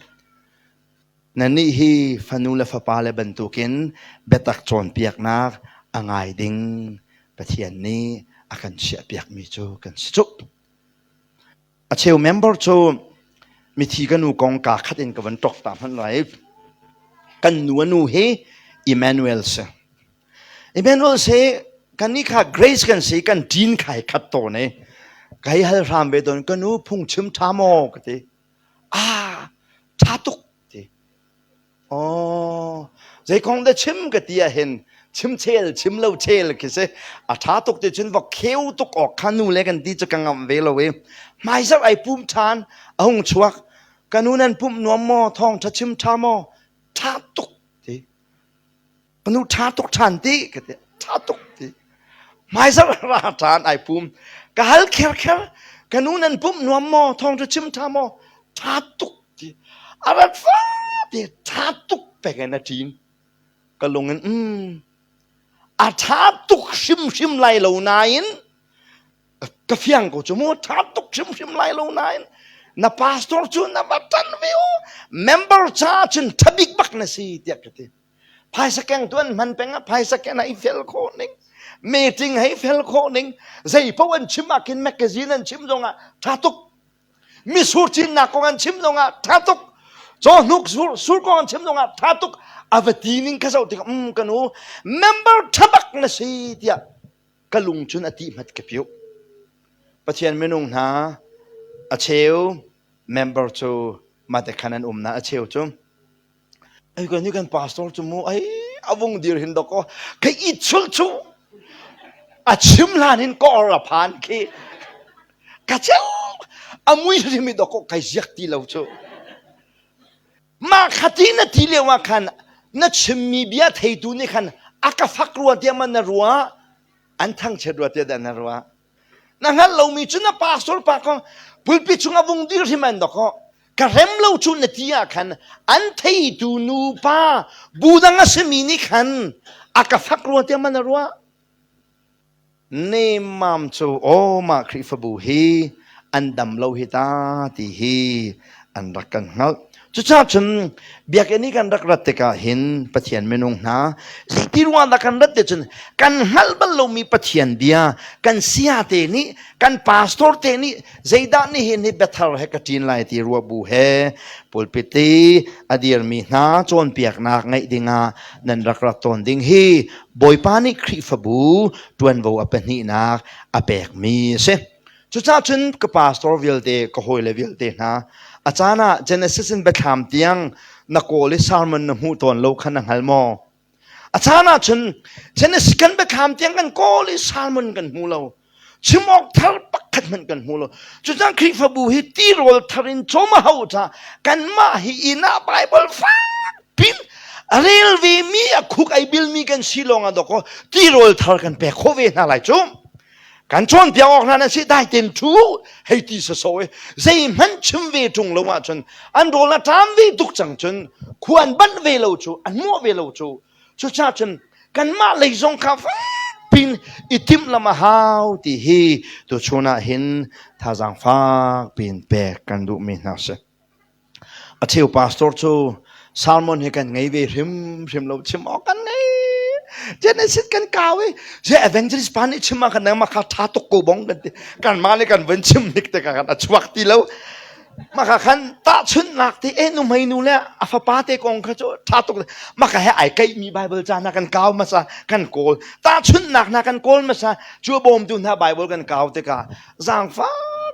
Nannih hi fanu le fapa le bantukin biatak cawnpiaknak a ngai ding Pathian nih a kan chiahpiakmi cu kan si cu. A cheu member cu mithi ka nu kong kaa khat in ka van ṭok ta hmanh lai. Kan nu a nu hi Emmanuel si. Emmanuel si kan nih kha Grace kan si kan ṭin khai khat tawn i kai hal hram ve tawn ka nu phungchim ṭha maw ka ti. Ah ṭha tuk ti. Aw, zei kong dah chim ka ti ahhin chim chel chim lo chel khi si. A ṭha tuk ti cun va kheu tuk awk kha nu le kan ti cu ka ngamh ve lo i hmaizarh ai pum ṭhan a hung chuak. Ka nu nan pumh nuam maw? Thawngṭha chim ṭha maw? Ṭha tuk ti. Ka nu ṭha tuk ṭhan ti ka ti. Ṭha tuk ti. Hmaizarh ra ṭhan ai pum. Ka hal kher kher. Ka nu nan pumh nuam maw? Thawngṭha chim ṭha maw? Ṭha tuk ti a rat fate ṭha tuk pek in a ṭin ka lung in um a ṭha tuk hrimhrim lai lo nain ka fiang ko cu mu ṭha tuk hrimhrim lai lo nain na pastor cu na va ṭan ve u member ca cun ṭha bik bak na si tiah ka ti phaisa keng tu an hman peng ah phaisa ken ah i fel khawh ning meeting hei fel khawh ning zei paoh an chim ah khin magazine an chim zong ah ṭha tuk Misur cinnak kong an chim zongah ṭha tuk. Cawhnuk sur, sur kong an chim zongah ṭha tuk. A va ti ning ka zoh tikah um ka nu member ṭha bak na si tiah ka lung cun a ti hmat ka piuh. Pathian minung hna a cheu member cu mate khan an um na a cheu cu Ai kan kan pastor cu mu ai avung dir hin dok kai i chul chu a chim hlan hin ka or a phan khi ka cheu a mui rim dok kai ziak ti lo chu ma khati na ti lio ah khan na chimmi bia theitu nih khan a ka fak rua tiah man na rua an thangchiat rua tiah dah na rua Na hngalh lomi cu na pastor pa kong pulpit chung a vung dir hrim an dok ka rem lo cu na ti ah khan an theitu nupa bu dang a simi nih khan a ka fak rua tiah man a ruah. Nemam cu aw mah Khrihfabu hi an dam lo hi ta ti hi an rak kan hngalh. Cucaah cun biakinn i kan rak rat tikah hin Pathian minung hna zeiti ruang dah kan rat ti cun kan hngalh bal lomi Pathian bia kan saya te nih kan pastor te nih zeidah nihin hi biathar he ka ṭin lai ti ruah bu he pulpit i a dirmi hna cawnpiaknak ngeih dingah nan rak rat tawn ding hi Bawipa nih Khrihfabu ṭuanvo a pahnihnak a pekmi a si. Cucaah cun ka pastor vialte, ka hawile vialte hna, a caan ah Genesis in Biathlam tiang na kawl i sermon na hmuh tawn lo kha na hngal maw? A caan ahcun Genesis kan biathlam tiang kan kawl i sermon kan hmu lo. Chim awk thar pakhat hmanh kan hmu lo. Cucang Khrihfabu hi tirawl thar in cawm a hau caah kanmah hi inn ah Bible fak pin a rel ve mi a khuk ai bilmi kan si lawng ah dawkaw tirawl thar kan pek khawh ve hna lai cu. Kan cawnpiak awk hna nan si dai ten thu hei ti saso i zeihmanh chim ve ṭung lo ahcun an rawl a ṭam ve tuk cang cun khua an banh ve lo cu an muah ve lo cu. Cucaah cun kanmah lei zong kha pin i timh lam a hau ti hi tuchun ah hin thazaang fak pin pek kan duhmi hna si. A cheu pastor cu sermon hi kan ngei ve hrimhrim lo chim awk kan ngei. Genesis kan kau i je evangelist pa nih chim ah khan nangmah kha ṭha tuk ko bong kan ti. Kanmah nih kan vun chim hnik tikah khan a chuak ti lo. Maka khan tahchunhnak te e nu hmei nu le a fapa te kong kha cu ṭha tuk maka he ai keihmi Bible ca hna kan kau hmasa kan kawl tahchunhnak hna kan kawl hmasa cu a bawmtu hna Bible kan kau tikah zaangfak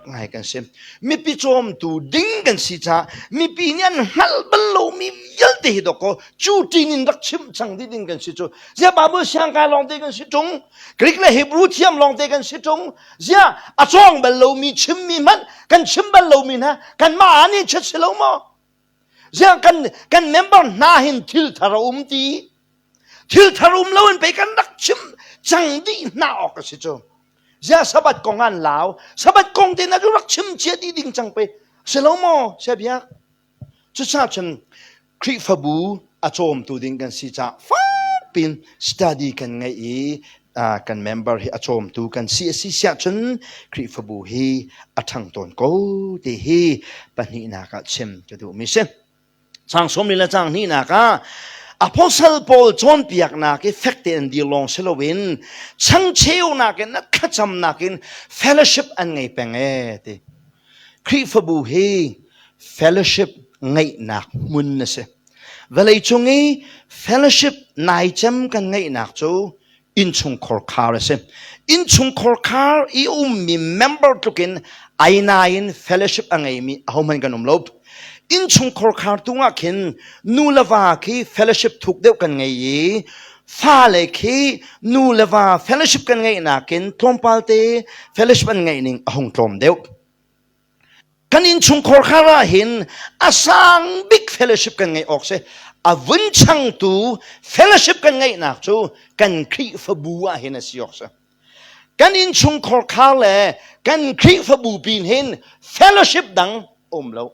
ngai kan si mipi cawmtu ding kan si caah mipi nih an hngalh bal lomi vialte hi dawkaw cu ṭin in rak chimh cang dih ding kan si cu ziah Bible siangkai lawngte kan si ṭung Greek le Hebrew thiam lawngte kan si ṭung Ziah a cawng bal lomi chimmi hmanh kan chim bal lomi hna kanmah ah nih chet si lo maw? Ziah kan kan member hna hin thil thar a um ti? Thil thar um lo in pei kan rak chim cang dih hna awk a si cu. Ziah Sabbath kong an lau? Sabbath kong te na rak chim cia dih ding cang pe. Si lo maw? Sia biak. Cucaah cun Khrihfabu a cawmtu ding kan si caah fakpin study kan ngeih i kan member hi a cawmtu kan si a si siah cun Khrihfabu hi a ṭhang tawn ko ti hi pahnihnak ah chim ka duhmi si. Caang sawmli le caang hnihnak ah Apostle Paul cawnpiaknak i fek tein dir lawng si loin changcheunak in thlacamnak in fellowship an ngei peng ee ti. Khrihfabu hi fellowship ngeihnak hmun a si. Vawleicung i fellowship naicem kan ngeihnak cu innchungkhar khar a si. Innchungkhar khar i ummi member tlukin ai in fellowship a ngeimi ahohmanh kan um lo. Innchungkhar khar tung ah khin nu le va khi fellowship thuk deuh kan ngei i fale khi nu le va fellowship kan ngeihnak in tlawmpal te fellowship an ngeih ning a hung tlawm deuh. Kan innchungkhar khar ah hin a sang bik fellowship kan ngeih awk si. A vun changtu fellowship kan ngeihnak cu kan Khrihfabu ah hin a si awk si. Kan innchungkhar khar le kan Khrihfabu pin hin fellowship dang um lo.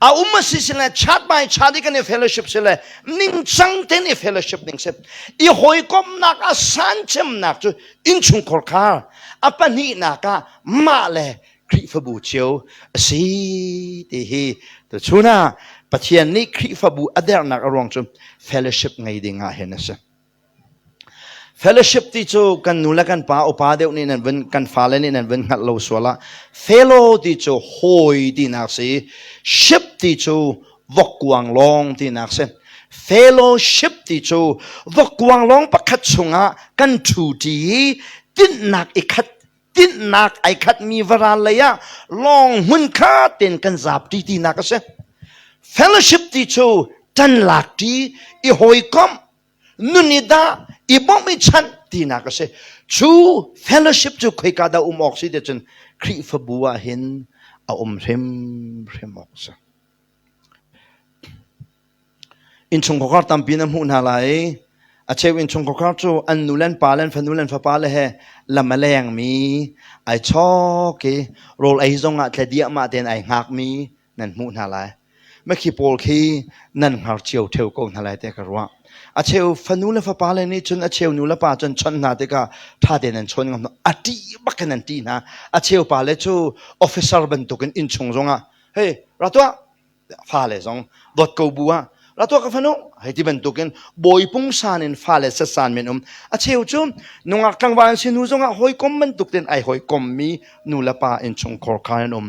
A um a si sile chat by chat i kan i fellowship sile ningcang ten i fellowship ning si. I hawikomhnak a san cemnak cu innchungkhar khar a pahnihnak ah mah le Khrihfabu cio a si ti hi tuchun ah Pathian nih Khrihfabu a dernak a ruang cu fellowship ngei ding ah hin a si. Fellowship ti cu kan nu le kan pa upa deuh nih nan vun kan fale nih nan vun hngalh lo sual ah fellow ti cu hawi tinak si ship ti cu vokkuang lawng tinak si fellowship ti cu vokkuang lawng pakhat chungah kan ṭhu ṭi i tinhnak i khat tinhnak ai khatmi varal lei ah lawng hmun khat tein kan zap ṭi tinak a si fellowship ti cu ṭan lak ṭi i hawikomh nun i dah i bawmh i chanh tinak a si cu fellowship cu khoika dah um awk si ti cun Khrihfabu ah hin a um hrimhrim awk a si innchungkhar tampi na hmuh hna lai a cheu innchungkhar cu an nu le an pa le an fanu le an fapa le he lam a lengmi ai chawk i rawl ei zong ah tle diahmah tein ai hngakmi nan hmuh hna lai. Makhi pawl khi nan hngar cio theo ko hna lai tiah ka ruah. A cheu fanu le fapa le nih cun a cheu nu le pa cun chawnh hna tikah ṭha tein an chawn ngam hna. A ṭih bak in an ṭih hna. A cheu pa le cu officer bantukin innchung zongah hey ra tuah fale zong dawt ko bu ah ra tuah ka fanu hei ti bantukin bawi pungsan in fale setsan men um a cheu cu nungak tlangval an si hnu zongah hawikom bantuk tein ai hawikom mi nu le pa innchungkhar kha an um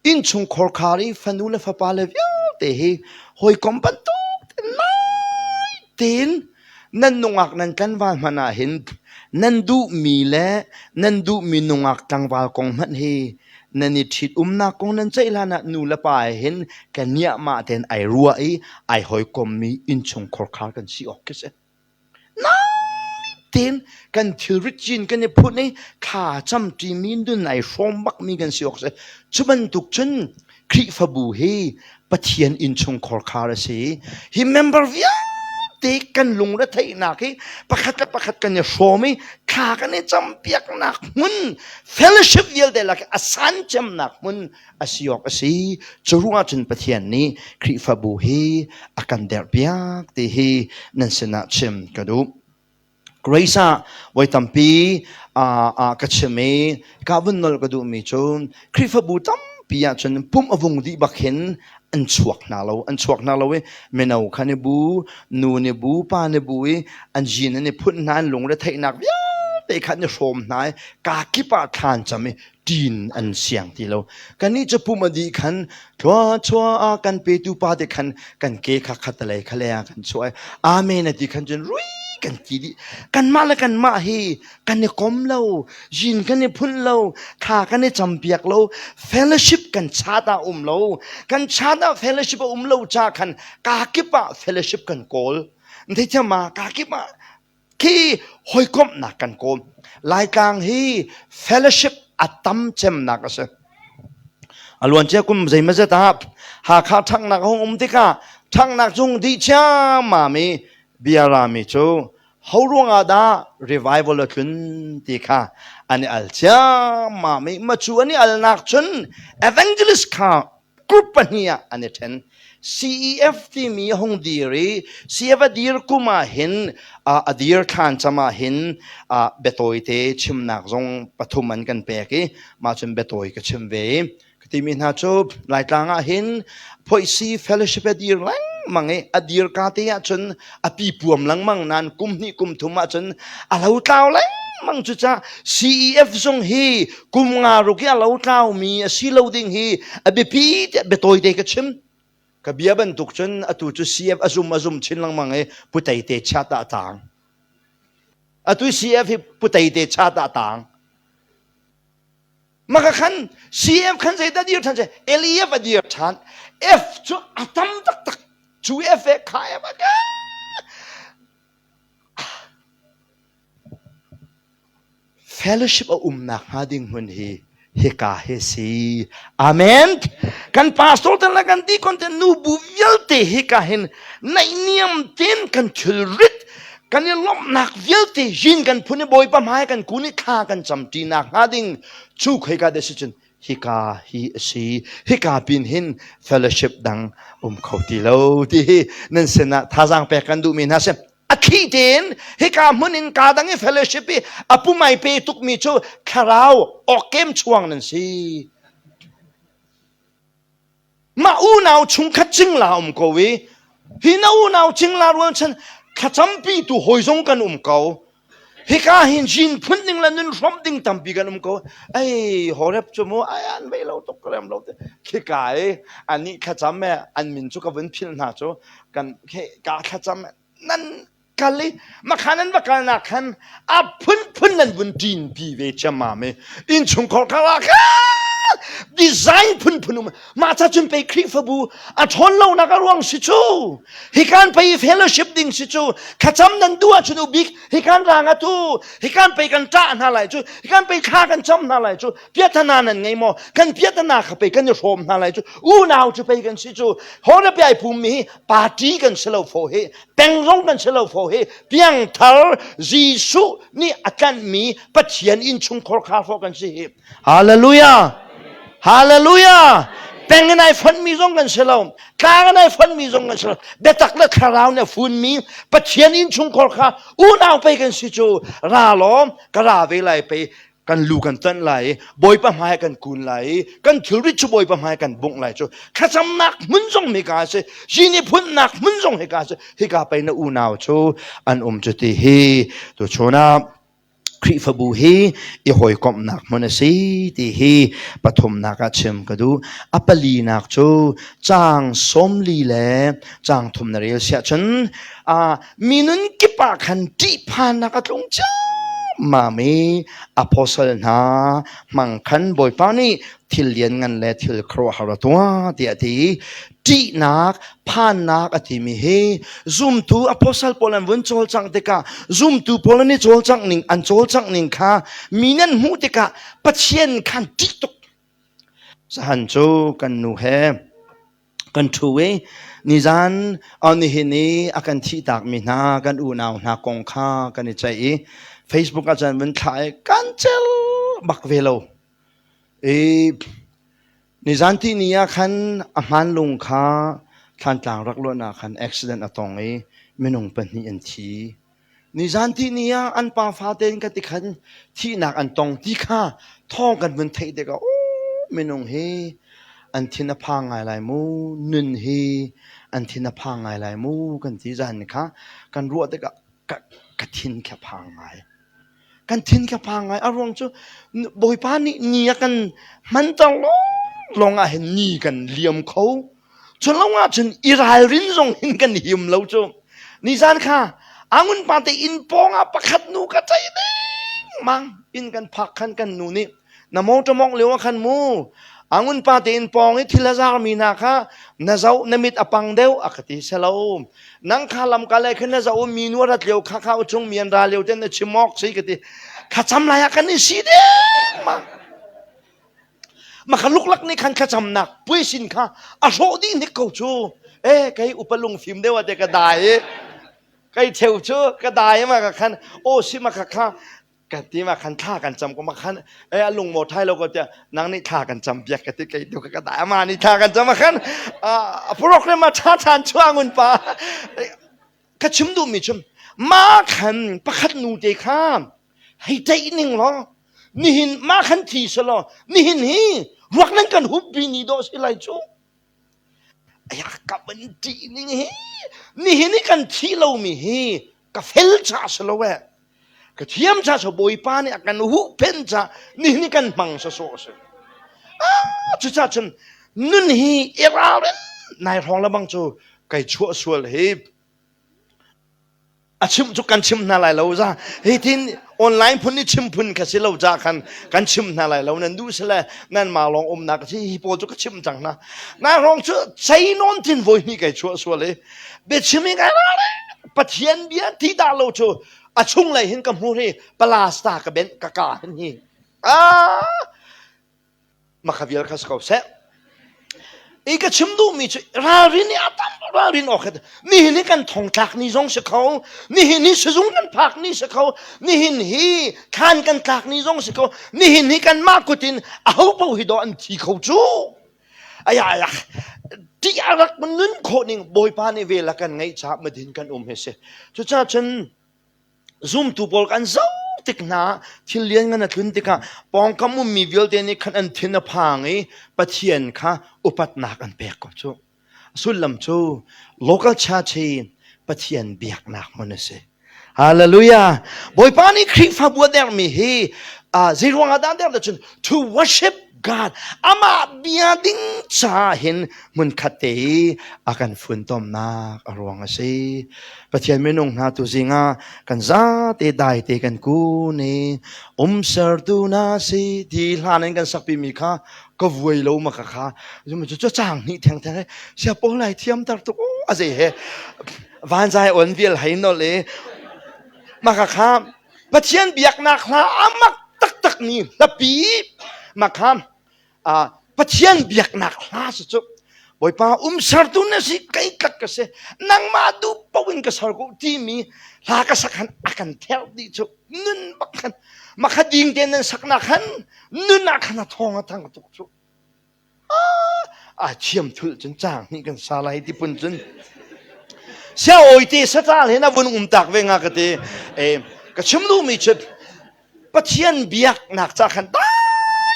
Innchungkhar khar i fanu le fapa le vialte hi hawikom bantuk nai tein nan nungak nan tlanval hmanh ah hin nan duhmi le nan duhmi nungak tlangval kong hmanh hi Nan i ṭhit umnak kong nan ceih hlan ah nu le pa he hin ka niahmah tein ai ruah i ai hawikommi innchungkhar khar kan si awk khi si. Nain kan thilrit cin kan i phun i thla camṭimi nun ai hrawm bakmi kan si awk si. Cu bantuk cun Khrihfabu hi Pathian innchungkhar khar a si. Hi member vialte kan lungretheihnak hi pakhat le pakhat kan i hrawm i thla kan i campiaknak hmun fellowship vialte lak a san cemnak hmun a si awk a si. Cu ruangah cun Pathian nih Khrihfabu hi a kan derhpiak ti hi nan sinah chim ka duh. Grace ah voi tampi ka chim i ka vun nolh ka duhmi cu Khrihfabu tampi ahcun pumh a vung dih bak hin an chuak hna lo. An chuak hna lo i mino kha ni bu, nu ni bu, pa ni bu i an zin an i phunh hna, an lungre theihnak vialte kha an i hrawm hna i kaa kip ah thla an cam i ṭin an siang ti lo. Kannih cu pum a dih khan thluachuah a kan petu pa te khan kan ke kha khatalei khalei ah kan chuah i amen a ti khan cun rui kan ti dih. Kanmah le kanmah hi kan i kom lo, zin kan i phunh lo, thla kan i campiak lo, fellowship kan chat ah um lo. Kan chat ah fellowship a um lo ca khan kaa kip ah fellowship kan kawl. Theithiam ma kaa kip ah khi hawikomhnak kan kawl. Laitlang hi fellowship a tam cemnak a si. A luancia kum zeimazet ah Hakha ṭhanghnak a hung um tikah ṭhanghnak cung dih ciammam i bia rami cu ho ruangah dah revival a tlun ti kha an i al ciammam i macu an i alnak cun evangelist kha group pahnih ah an i ṭhen. CEF timi a hung dir i CEF a dir kum ah hin a dir thlan cam ah hin biatawi te chimnak zong pathum an kan pek i mah cun biatawi ka chim ve i ka timi hna cu Laitlang ah hin Phoihsi Fellowship a dir lengmang i a dir ka te ah cun a pipuam lengmang nain kum hnih kum thum ah cun a lo tlau lengmang cu ca CEF zong hi kum nga ruk i a lo tlaumi a si lo ding hi a biapi tiah biatawi te ka chim. Ka bia bantuk cun atu cu CF a zum a zum chin lengmang i putei te chat ah a taang. Atu CF hi putei te chat ah a taang. Maka khan CF khan zeidah dir ṭhan LEF a dir ṭhan. F cu a tam taktak. Cu F e kha F a ka. Fellowship a umnak hnga ding hmun hi hika hi si. Amen. Kan pastor te le kan deacon te nu bu vialte hika hin naihniam ten kan thilrit kan i lawmhnak vialte yin kan phun i Bawipa hmai kan kun i thla kan cam ṭinak hnga ding cu khoika dah si cun hika hi a si hika pin hin fellowship dang um kho ti lo ti hi nan sinah thazaang pek kan duhmi hna si a thli tein hika hmun in ka dang i fellowship i a pumai pe tukmi cu thlarau awkem chuang nan si Mah unau chungkhat cingla um ko i hi na unau cingla rualchan thlacampi tu hawi zong kan um ko. Hika hin jin phun ding le nun hrawmh ding tampi kan um ko. Ei Horeb cu mu ai an vei lo tuk rem lo te. Khika i anih thlacam e an min cu ka vun philh hna cu kan ka thlacam nan kal i makhan an va kalnak khan a phunphun nan vun ṭinpi ve ciammam i innchungkhar kha ah khan design phunphun um mah ca cun pei Khrihfabu a ṭhawn lonak a ruang si cu hikan pei fellowship ding si cu thlacam nan duh ahcun ubik hikan rang atu hikan pei kan ṭah hna lai cu hikan pei thla kan cam hna lai cu piathana nan ngei maw kan piathana kha pei kan i hrawm hna lai cu unau cu pei kan si cu hore piai phum mi hi party kan si lo fo hi peng zong kan si lo fo hi piangthar Jesuh nih a tlanhmi Pathian innchungkhar kha fo kan si hi hallelujah hallelujah peng in ai fonhmi zong kan si lo tlang in ai fonhmi zong kan si lo biatak le thlarau nih a funmi Pathian innchungkhar kha unau pei kan si cu ra lawm ka ra ve lai pei kan lu kan tanh lai i Bawipa hmai kan kun lai i kan thilrit cu Bawipa hmai kan bungh lai cu thlacamnak hmun zong hika a si zini phunnak hmun zong hika a si hika pei na unau cu an um cu ti hi tuchun ah Khrihfabu hi i hawikomhnak hmun a si ti hi pathumnak ah chim ka duh. A palinak cu caang 40 le caang thum na rel siah cun minun kip ah khan ṭihphannak a tlung ciammam. Ciammam i apostle hna hmang khan Bawipa nih thil lianngan le thil khuaruahhar a tuah tiah a ti. Ṭihnak, phannak a timi hi zumtu apostle pawl an vun cawlcangh tikah zumtu pawl an i cawlcangh ning an cawlcangh ning kha mi nan hmuh tikah Pathian khan ṭih tuk. Zahan cu kan nu he kan ṭhu i nizan nihin i a kan thihtakmi hna kan unau hna kong kha kan i ceih i Facebook ah cun vun thlah i kan cel bak ve lo. I nizan tihni ah khan a hmanlung kha Thlantlang rak luan ah khan accident a tong i minung pahnih an thi. Nizan tihni ah an pafa tein ka ti khan thihnak an tong ti kha thawng kan vun theih tikah minung hi an thin a phang ngai lai mu, nun hi an thin a phang ngai lai mu kan ti zan kha kan ruah tikah ka thin kha phang ngai. Kan thin kha phang ngai. A ruang cu Bawipa nih ni a kan hmanter lawng ah hin ni kan liam kho. Cu lo ahcun i ralrin zong hin kan him lo cu. Nizan kha Angun pa te inn pawng ah pakhat nu ka ceih dengmang. Inn kan phak khan kan nu nih na motor mawngh lio ah khan mu Angun pa te inn pawng i thil a zarmi hna kha na zoh na mit a pang deuh a ka ti selo. Nang kha lamka le khan na zoh mi nu a rat lio kha kha chung mi an ra lio ten na chim awk si ka ti. Thlacam lai ah kan i si dengmang. Maka luklak nih khan thlacamnak puaisin kha a hrawh dih hnik ko cu. Eh kei upa lungfim deuh ah te ka dai i kei cheu cu ka dai ma ka khan aw si ma kha kha ka ti ma khan thla kan cam ko ma khan eh a lung maw thai lo ko tiah nang nih thla kan cam piak ka ti kei tu ka dai ama nih thla kan cam ma khan a program ma tha than chuangun pa ka chim duhmi cu ma khan pakhat nu te kha hei ṭeih ning law nihin ma khan thi selaw nihin hi ruak nan kan hup bi ni dawh si lai cu aya ka van ṭih ning hi nihin hi kan thi lomi hi ka fel cha si lo eh ka thiam cha so bawipa nih a kan huhphenh cha nihin hi kan hmang sawsawh si ah cucaah cun nun hi i ralrin nai hrawng lebang cu kai chuah sual hi a chim cu kan chim hna lai lo za hi tin online phun ni chim phun kha si lo ca khan kan chim hna lai lo nan duh sile nan ma lawng umnak si hi pawl cu ka chim cang hna na rong cu chei non tin voi hnih kai chuah sual i biachim i ngai pathian bia ti dah lo cu a chung lei hin ka hmu hi palasta ka ben ka ka hin hi ah Makha vial kha si ko seh. I ka chim duhmi cu ralrin i a tam ralrin awk he nihin hi kan thongtlak ni zong si kho nihin hi sizung kan phak ni si kho nihin hi thlan kan tlak ni zong si kho nihin hi kanmah kut in aho paoh hi dawh an thi kho cu aya aya ti a rak nun khawh ning bawipa nih vel a kan ngeih caah madin kan um hi si cucaah cun Zumtu pawl kan zoh tik hna thil lianngan a tlun tikah pawngkam ummi vialte nih khan an thin a phang i Pathian kha upatnak an pek ko cu. A sullam cu local church hi Pathian biaknak hmun a si. Hallelujah. Bawipa nih Khrihfabu a dermi hi zei ruangah dah der cun to worship God amah bia ding ca hin hmunkhat te hi a kan funtomnak a ruang a si. Pathian minung hna tu zingah kan zate dai te kan kun i umsertu na si ti hlan in kan sakpi mi kha ka vuai lo ma ka kha cu cu chang hnih theng theng he sia pawl lai thiam tar tuk a zei he vanzai on vial hei nol i ma ka kha Pathian biaknak hla amak taktak ni hlapi ma kha Pathian biaknak hla si cu Bawipa umsertu na si kei tlak ka si nangmah duh paoh in ka ser ko timi hla ka sak han a kan therh dih cu nun bak khan makha ding te nan saknak khan nun ah khan a thawng a thang tuk cu a thiam thul cun chang hnih kan sa lai ti pun cun sia oi te satal hin a vun um tak ve nga ka ti e ka chim duhmi cu Pathian biaknak ca khan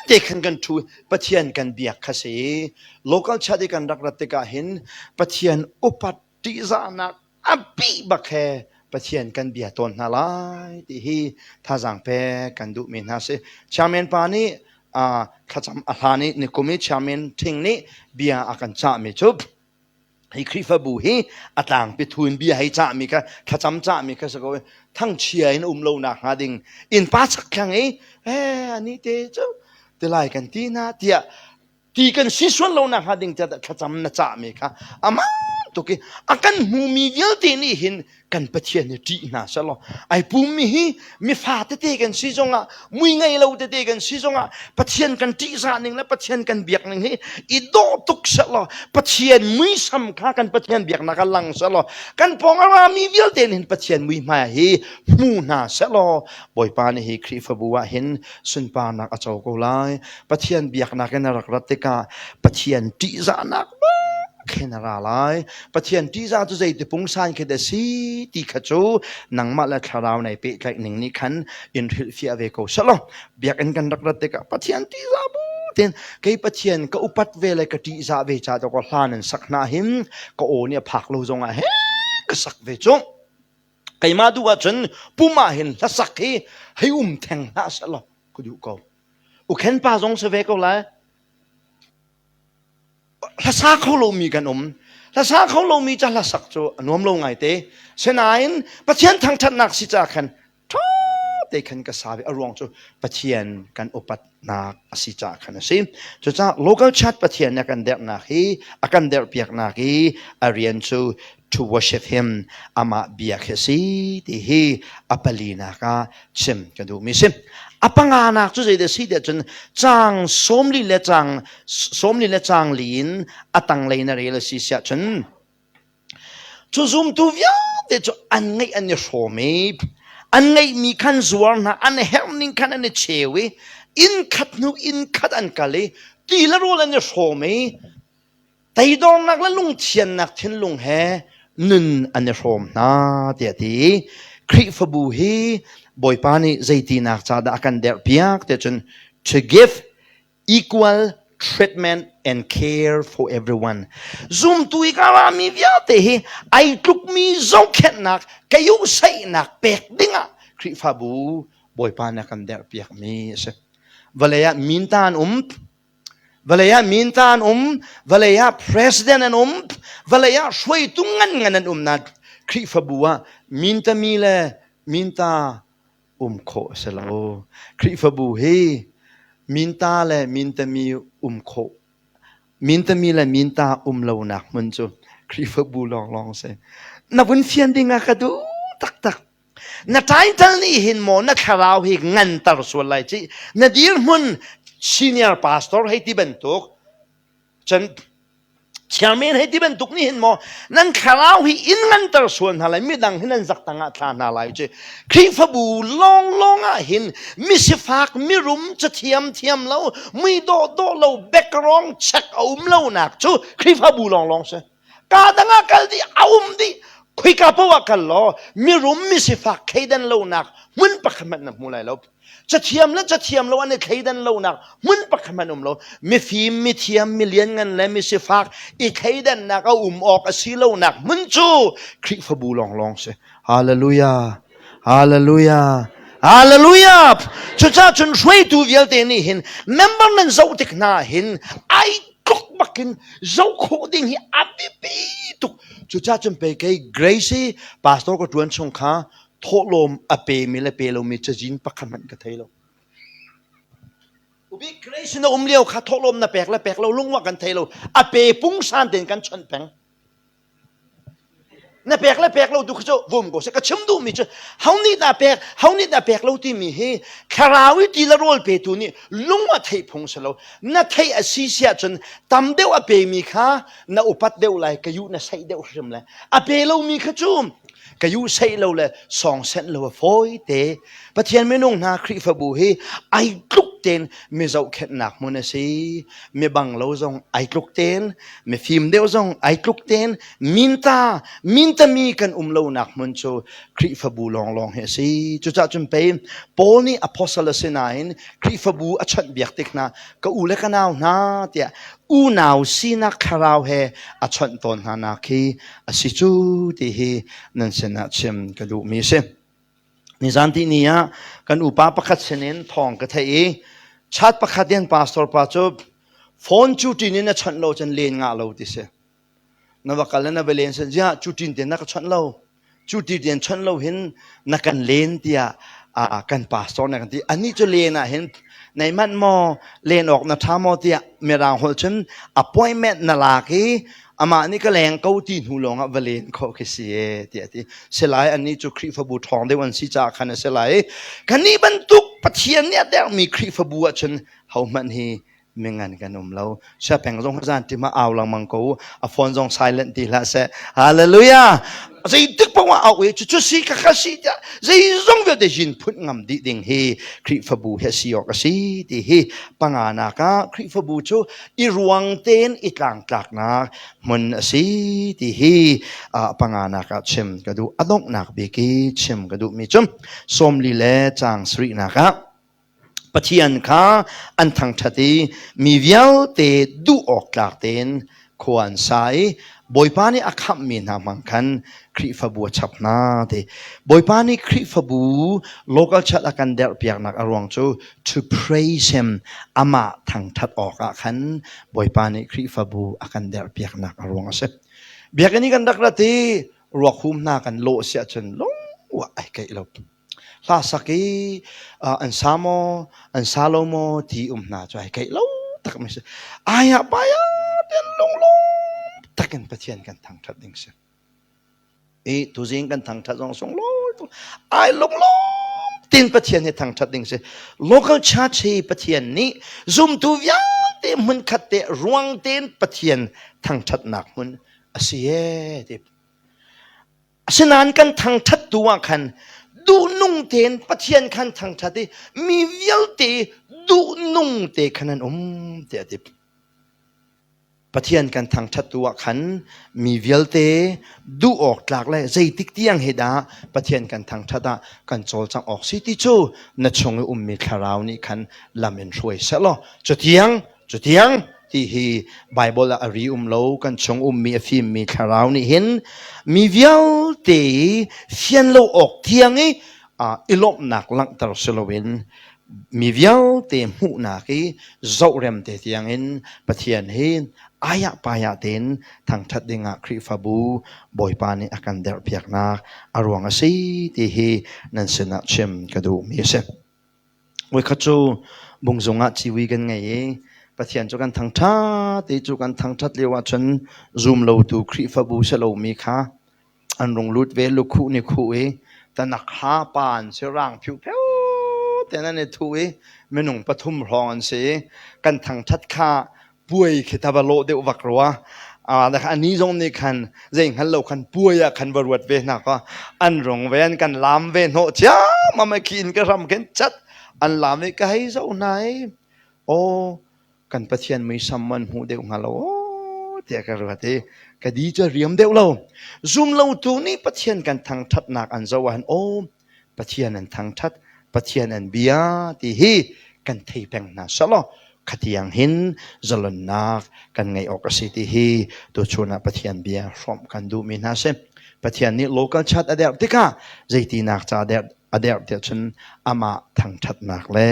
te khan kan ṭhu Pathian kan biak kha si. Local chat i kan rak rat tikah hin Pathian upat ṭihzahnak a bih bak he Pathian kan bia tawn hna lai ti hi thazaang pek kan duhmi hna si. Chairman pa nih thlacam a hlan i nikum i chairman Thing nih bia a kan cahmi cu. Hi Khrihfabu hi a tlangpi thun bia hei cahmi kha thlacam cahmi kha si ko thangchia in um lo nak hnga ding innpa chakthlang i he ani te cu tilai kan ti na tiah ti kan si sual lo nak hnga ding tiah thlacam na cahmi kha amah tuk i a kan hmumi vialte nih hin kan Pathian hi ṭih hna selaw ai pummi hi mifa tete kan si zongah mui ngei lo tete kan si zongah Pathian kan ṭihzah ning le Pathian kan biak ning hi i dawh tuk selaw Pathian muisam kha kan Pathian biaknak ah lang selaw kan pawng a rami vialte nih hin Pathian muihmai hi hmu hna selaw Bawipa nih hi Khrihfabu ah hin sunparnak a co ko lai. Pathian biaknak in a rak rat tikah Pathian ṭihzahnak khin a ra lai. Pathian ṭihzah cu zeiti pungsan khi dah si ti kha cu nangmah le thlarau nei pehtlaih ning nih khan in hrilhfiah ve ko selaw biakinn kan rak rat tikah Pathian ṭihzah bu tein kei Pathian ka upat ve le ka ṭihzah ve ca to ka hla nan sak hna hin ka aw nih a phak lo zongah he ka sak ve cu. Keimah duh ahcun pum ah hin hlasak hi hei um theng hlah selaw ka duh ko. Ukhen pa zong si ve ko lai. Hlasa kho lomi kan um. Hlasa kho lomi ca hlasak cu a nuam lo ngaite. Sinain Pathian thangṭhatnak si ca khan ṭha te khan ka sa ve. A ruang cu Pathian kan upatnak a si caah khan a si. Cucaah local church Pathian nih a kan derhnak hi a kan derhpiaknak hi a rian cu to worship him amah biak hi a si ti hi a palinak ah chim ka duhmi si. A panganak cu zeidah si tiah cun caang 40 le caang 40 le caang li in a tanglei na rel a si siah cun cu zumtu vialte cu an ngeih an i hrawm i an ngeihmi khan zuar hna an herhning khan an i cheu i inn khat hnu inn khat an kal i ti le rawl an i hrawm i Teidornak le lungthiannak thinlung he nun an i hrawm hna tiah a ti. Khrihfabu hi Bawipa nih zeitinak ca dah a kan derhpiak tiah cun to give equal treatment and care for everyone. Zumtu i ka rami vialte hi ai tlukmi zohkhenhnak, kayuhsaihnak pek dingah Khrihfabu Bawipa nih a kan derhpiakmi a si. Vawlei ah minta an um, Vawlei ah minta an um, vawlei ah president an um, vawlei ah hruaitu ngan ngan an um na Khrihfabu ah mintami le minta um khawh a si lo. Khrihfabu hi minta le mintami um khawh mintami le minta um lonak hmun cu Khrihfabu lawnglawng si. Na vun fian ding ah ka duh taktak. Na title nih hin maw na thlarau hi nganter sual lai ci. Na dirhmun senior pastor hei ti bantuk cun chairman hei ti bantuk nih hin maw nan thlarau hi in nganter sual hna lai midang hi nan zak tangah thla hna lai ci. Khrihfabu lawnglawng ah hin misifak mirum cathiam thiam lo mui dawh dawh lo background check a um lo nak cu Khrihfabu lawnglawng si. Ka dang ah kal dih a um dih khoika paoh ah kal law mirum misifak thleidan lonak hmun pakhat hmanh na hmu lai lo cathiam le cathiam lo an i thleidan lonak hmun pakhat hmanh um lo mifim mithiam milianngan le misifak i thleidannak a um awk a si lonak hmun cu Khrihfabu lawnglawng si hallelujah hallelujah hallelujah cucaah cun hruaitu vialte nih hin member nan zoh tik hna hin ai tluk bakin zoh khawh ding hi a biapi tuk cucaah cun pei kei Grace hi pastor ka ṭuan chung kha thawhlawm a pemi le pe lomi cazin pakhat hmanh ka thei lo Ubi Grace na um lio kha thawhlawm na pek le pek lo lungwa kan thei lo a pe pungsan tein kan chawnh peng Na pek le pek lo tu khi cu vum ko seh. Ka chim duhmi cu ho nih dah pek, ho nih dah pek lo timi hi thlarau i ti le rawl petu nih lung a theih phung si lo. Na theih a si si ahcun tam deuh a pemi kha na upat deuh lai, ka yuh na saih deuh hrim lai. A pe lomi kha cu ka yuh saih lo le sawng senh lo a fawi te. Pathian minung hna Khrihfabu hi ai tluk tein mi zohkhenhnak hmun a si. Mi bang lo zong ai tluk tein, mifim deuh zong ai tluk tein minta mintami kan um lonak hmun cu Khrihfabu lawnglawng hi a si. Cucaah cun pei Paul nih apostle a si nain Khrihfabu a chawnhbiak tik hna ka u le ka nau hna tiah unau sinak thlarau he a chawnh tawn hna nak hi a si cu ti hi nan sinah chim ka duhmi a si. Nizan ti ni ah kan upa pakhat sinin thawng ka theih i chat pakhat in pastor pa cu phone cu ṭin in a chawnh lo cun len ngah lo ti si. Na va kal le na va len san ziah cu tin te na ka chawnh lo. Cu ti tian chawnh lo hin na kan len tiah kan pastor na kan ti. Anih cu len ah hin nei manh maw len awk na ṭha maw tiah mirang holh cun appointment na lak i amah nih ka leng ko ti hnu lawng ah va len khawh khi si e tiah ti. Silai annih cu Khrihfabu ṭhawng deuh an si caah khan a si lai. Kannih bantuk Pathian nih a derhmi Khrihfabu ahcun hohmanh hi mingan kan um lo. Siapeng zong zan tim ah au lengmang ko. A phone zong silent ti hlah seh. Hallelujah. Zeitik paoh ah au i cucu si ka kha si tiah zeizong vialte jin phun ngam dih ding hi Khrihfabu hi a si awk a si ti hi panganak ah Khrihfabu cu i ruang tein i tlangtlaknak hmun a si ti hi panganak ah chim ka duh. A donghnak bik i chim ka duhmi cu 40 le caang sarihnak ah Pathian kha an thangṭhat i mi vialte duh awk tlak tein khua an sa i Bawipa nih a khamhmi hna hmang khan Khrihfabu a chap hna ti. Bawipa nih Khrihfabu local church a kan derhpiaknak a ruang cu to praise him amah thangṭhat awkah khan Bawipa nih Khrihfabu a kan derhpiaknak a ruang a si. Biakinn i kan rak rat i ruak hum hna kan lawh si ahcun lung ai keih lo. Hla sak i an sa maw, an sa lo maw ti um hna cu ai keih lo tak mi si. Aya paya ten lunglawm takin Pathian kan thangṭhat ding si. I tuzing kan thangṭhat zong sunglawi tuk. Ai lunglawm tin Pathian hi thangṭhat ding si. Local church hi Pathian nih zumtu vialte hmun khat te ruang tein Pathian thangṭhatnak hmun a si e ti. Asinain kan thangṭhattu ah khan duhnung tein Pathian khan thangṭhat i mi vialte duhnung te khan an um tiah a ti. Pathian kan thangṭhattu ah khan mi vialte duh awk tlak le zeitik tiang hi dah Pathian kan thangṭhat ah kan cawlcangh awk si ti cu na chung i ummi thlarau nih khan lam in hruai seh law cutiang Cutiang ti hi Baibal ah a ri um lo kan chung ummi a fimmi thlarau nih hin mi vialte fian lo awk tiang i i lawmhnak langhter si loin mi vialte hmuhnak i zohrem te tiangin Pathian hi ayah payah tein thangṭhat dingah Khrihfabu Bawipa nih a kan derhpiaknak a ruang a si ti hi nan sinah chim ka duhmi a si. Voikhat cu bungzung ah ciwi kan ngei i Pathian cu kan thangṭhat i cu kan thangṭhat lio ahcun zumlotu Khrihfabu si lomi kha an rung lut ve lukhuh nih khuh i tanak ha pa an si rang phiupheu tein an i thuh i minung pathum hrawng an si i kan thangṭhat kha puai khi ta va lawh deuh vak rua. Ani zong nih khan zei hngal lo khan puai ah khan va ruat ve hna ka an rung ve an kan lam ve hnawh ciam am khi in ka ram khin chat an lam i ka hei zoh hna i aw kan Pathian muisam man hmuh deuh hnga lo aw tiah ka ruat i ka di cu riam deuh lo zum lo tu nih Pathian kan thangṭhatnak an zoh ah aw Pathian an thangṭhat, Pathian an bia ti hi kan thei peng hna selaw khatiang hin zalonnak kan ngeih awk a si ti hi tuchun ah Pathian bia hrawmh kan duhmi hna si. Pathian nih local chat a derh tikah zeitinak ca derh a derh tiah cun amah thangṭhatnak le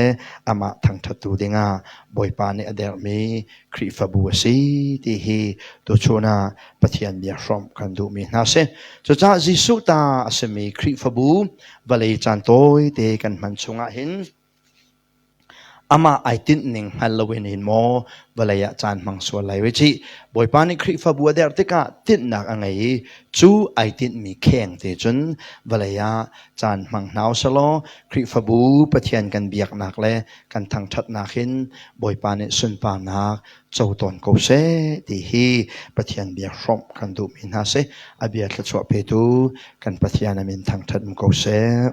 amah thangṭhattu dingah Bawipa nih a derhmi Khrihfabu a si ti hi tuchun ah Pathian bia hrawmh kan duhmi hna si. Cucaah Jesuh ta a simi Khrihfabu vawlei caan tawite kan hman chungah hin amah ai tinh ning hngal loin hin maw vawlei ah caan hmang sual lai wei cih. Bawipa nih Khrihfabu a derh tikah tinhnak a ngei i cu ai tinhmi kheng te cun vawlei ah caan hmang hna usalaw Khrihfabu Pathian kan biaknak le kan thangṭhatnak hin Bawipa nih sunparnak co tawn ko seh ti hi Pathian bia hrawmh kan duhmi hna si. A bia thluachuah petu kan Pathian a min thangṭhat um ko seh.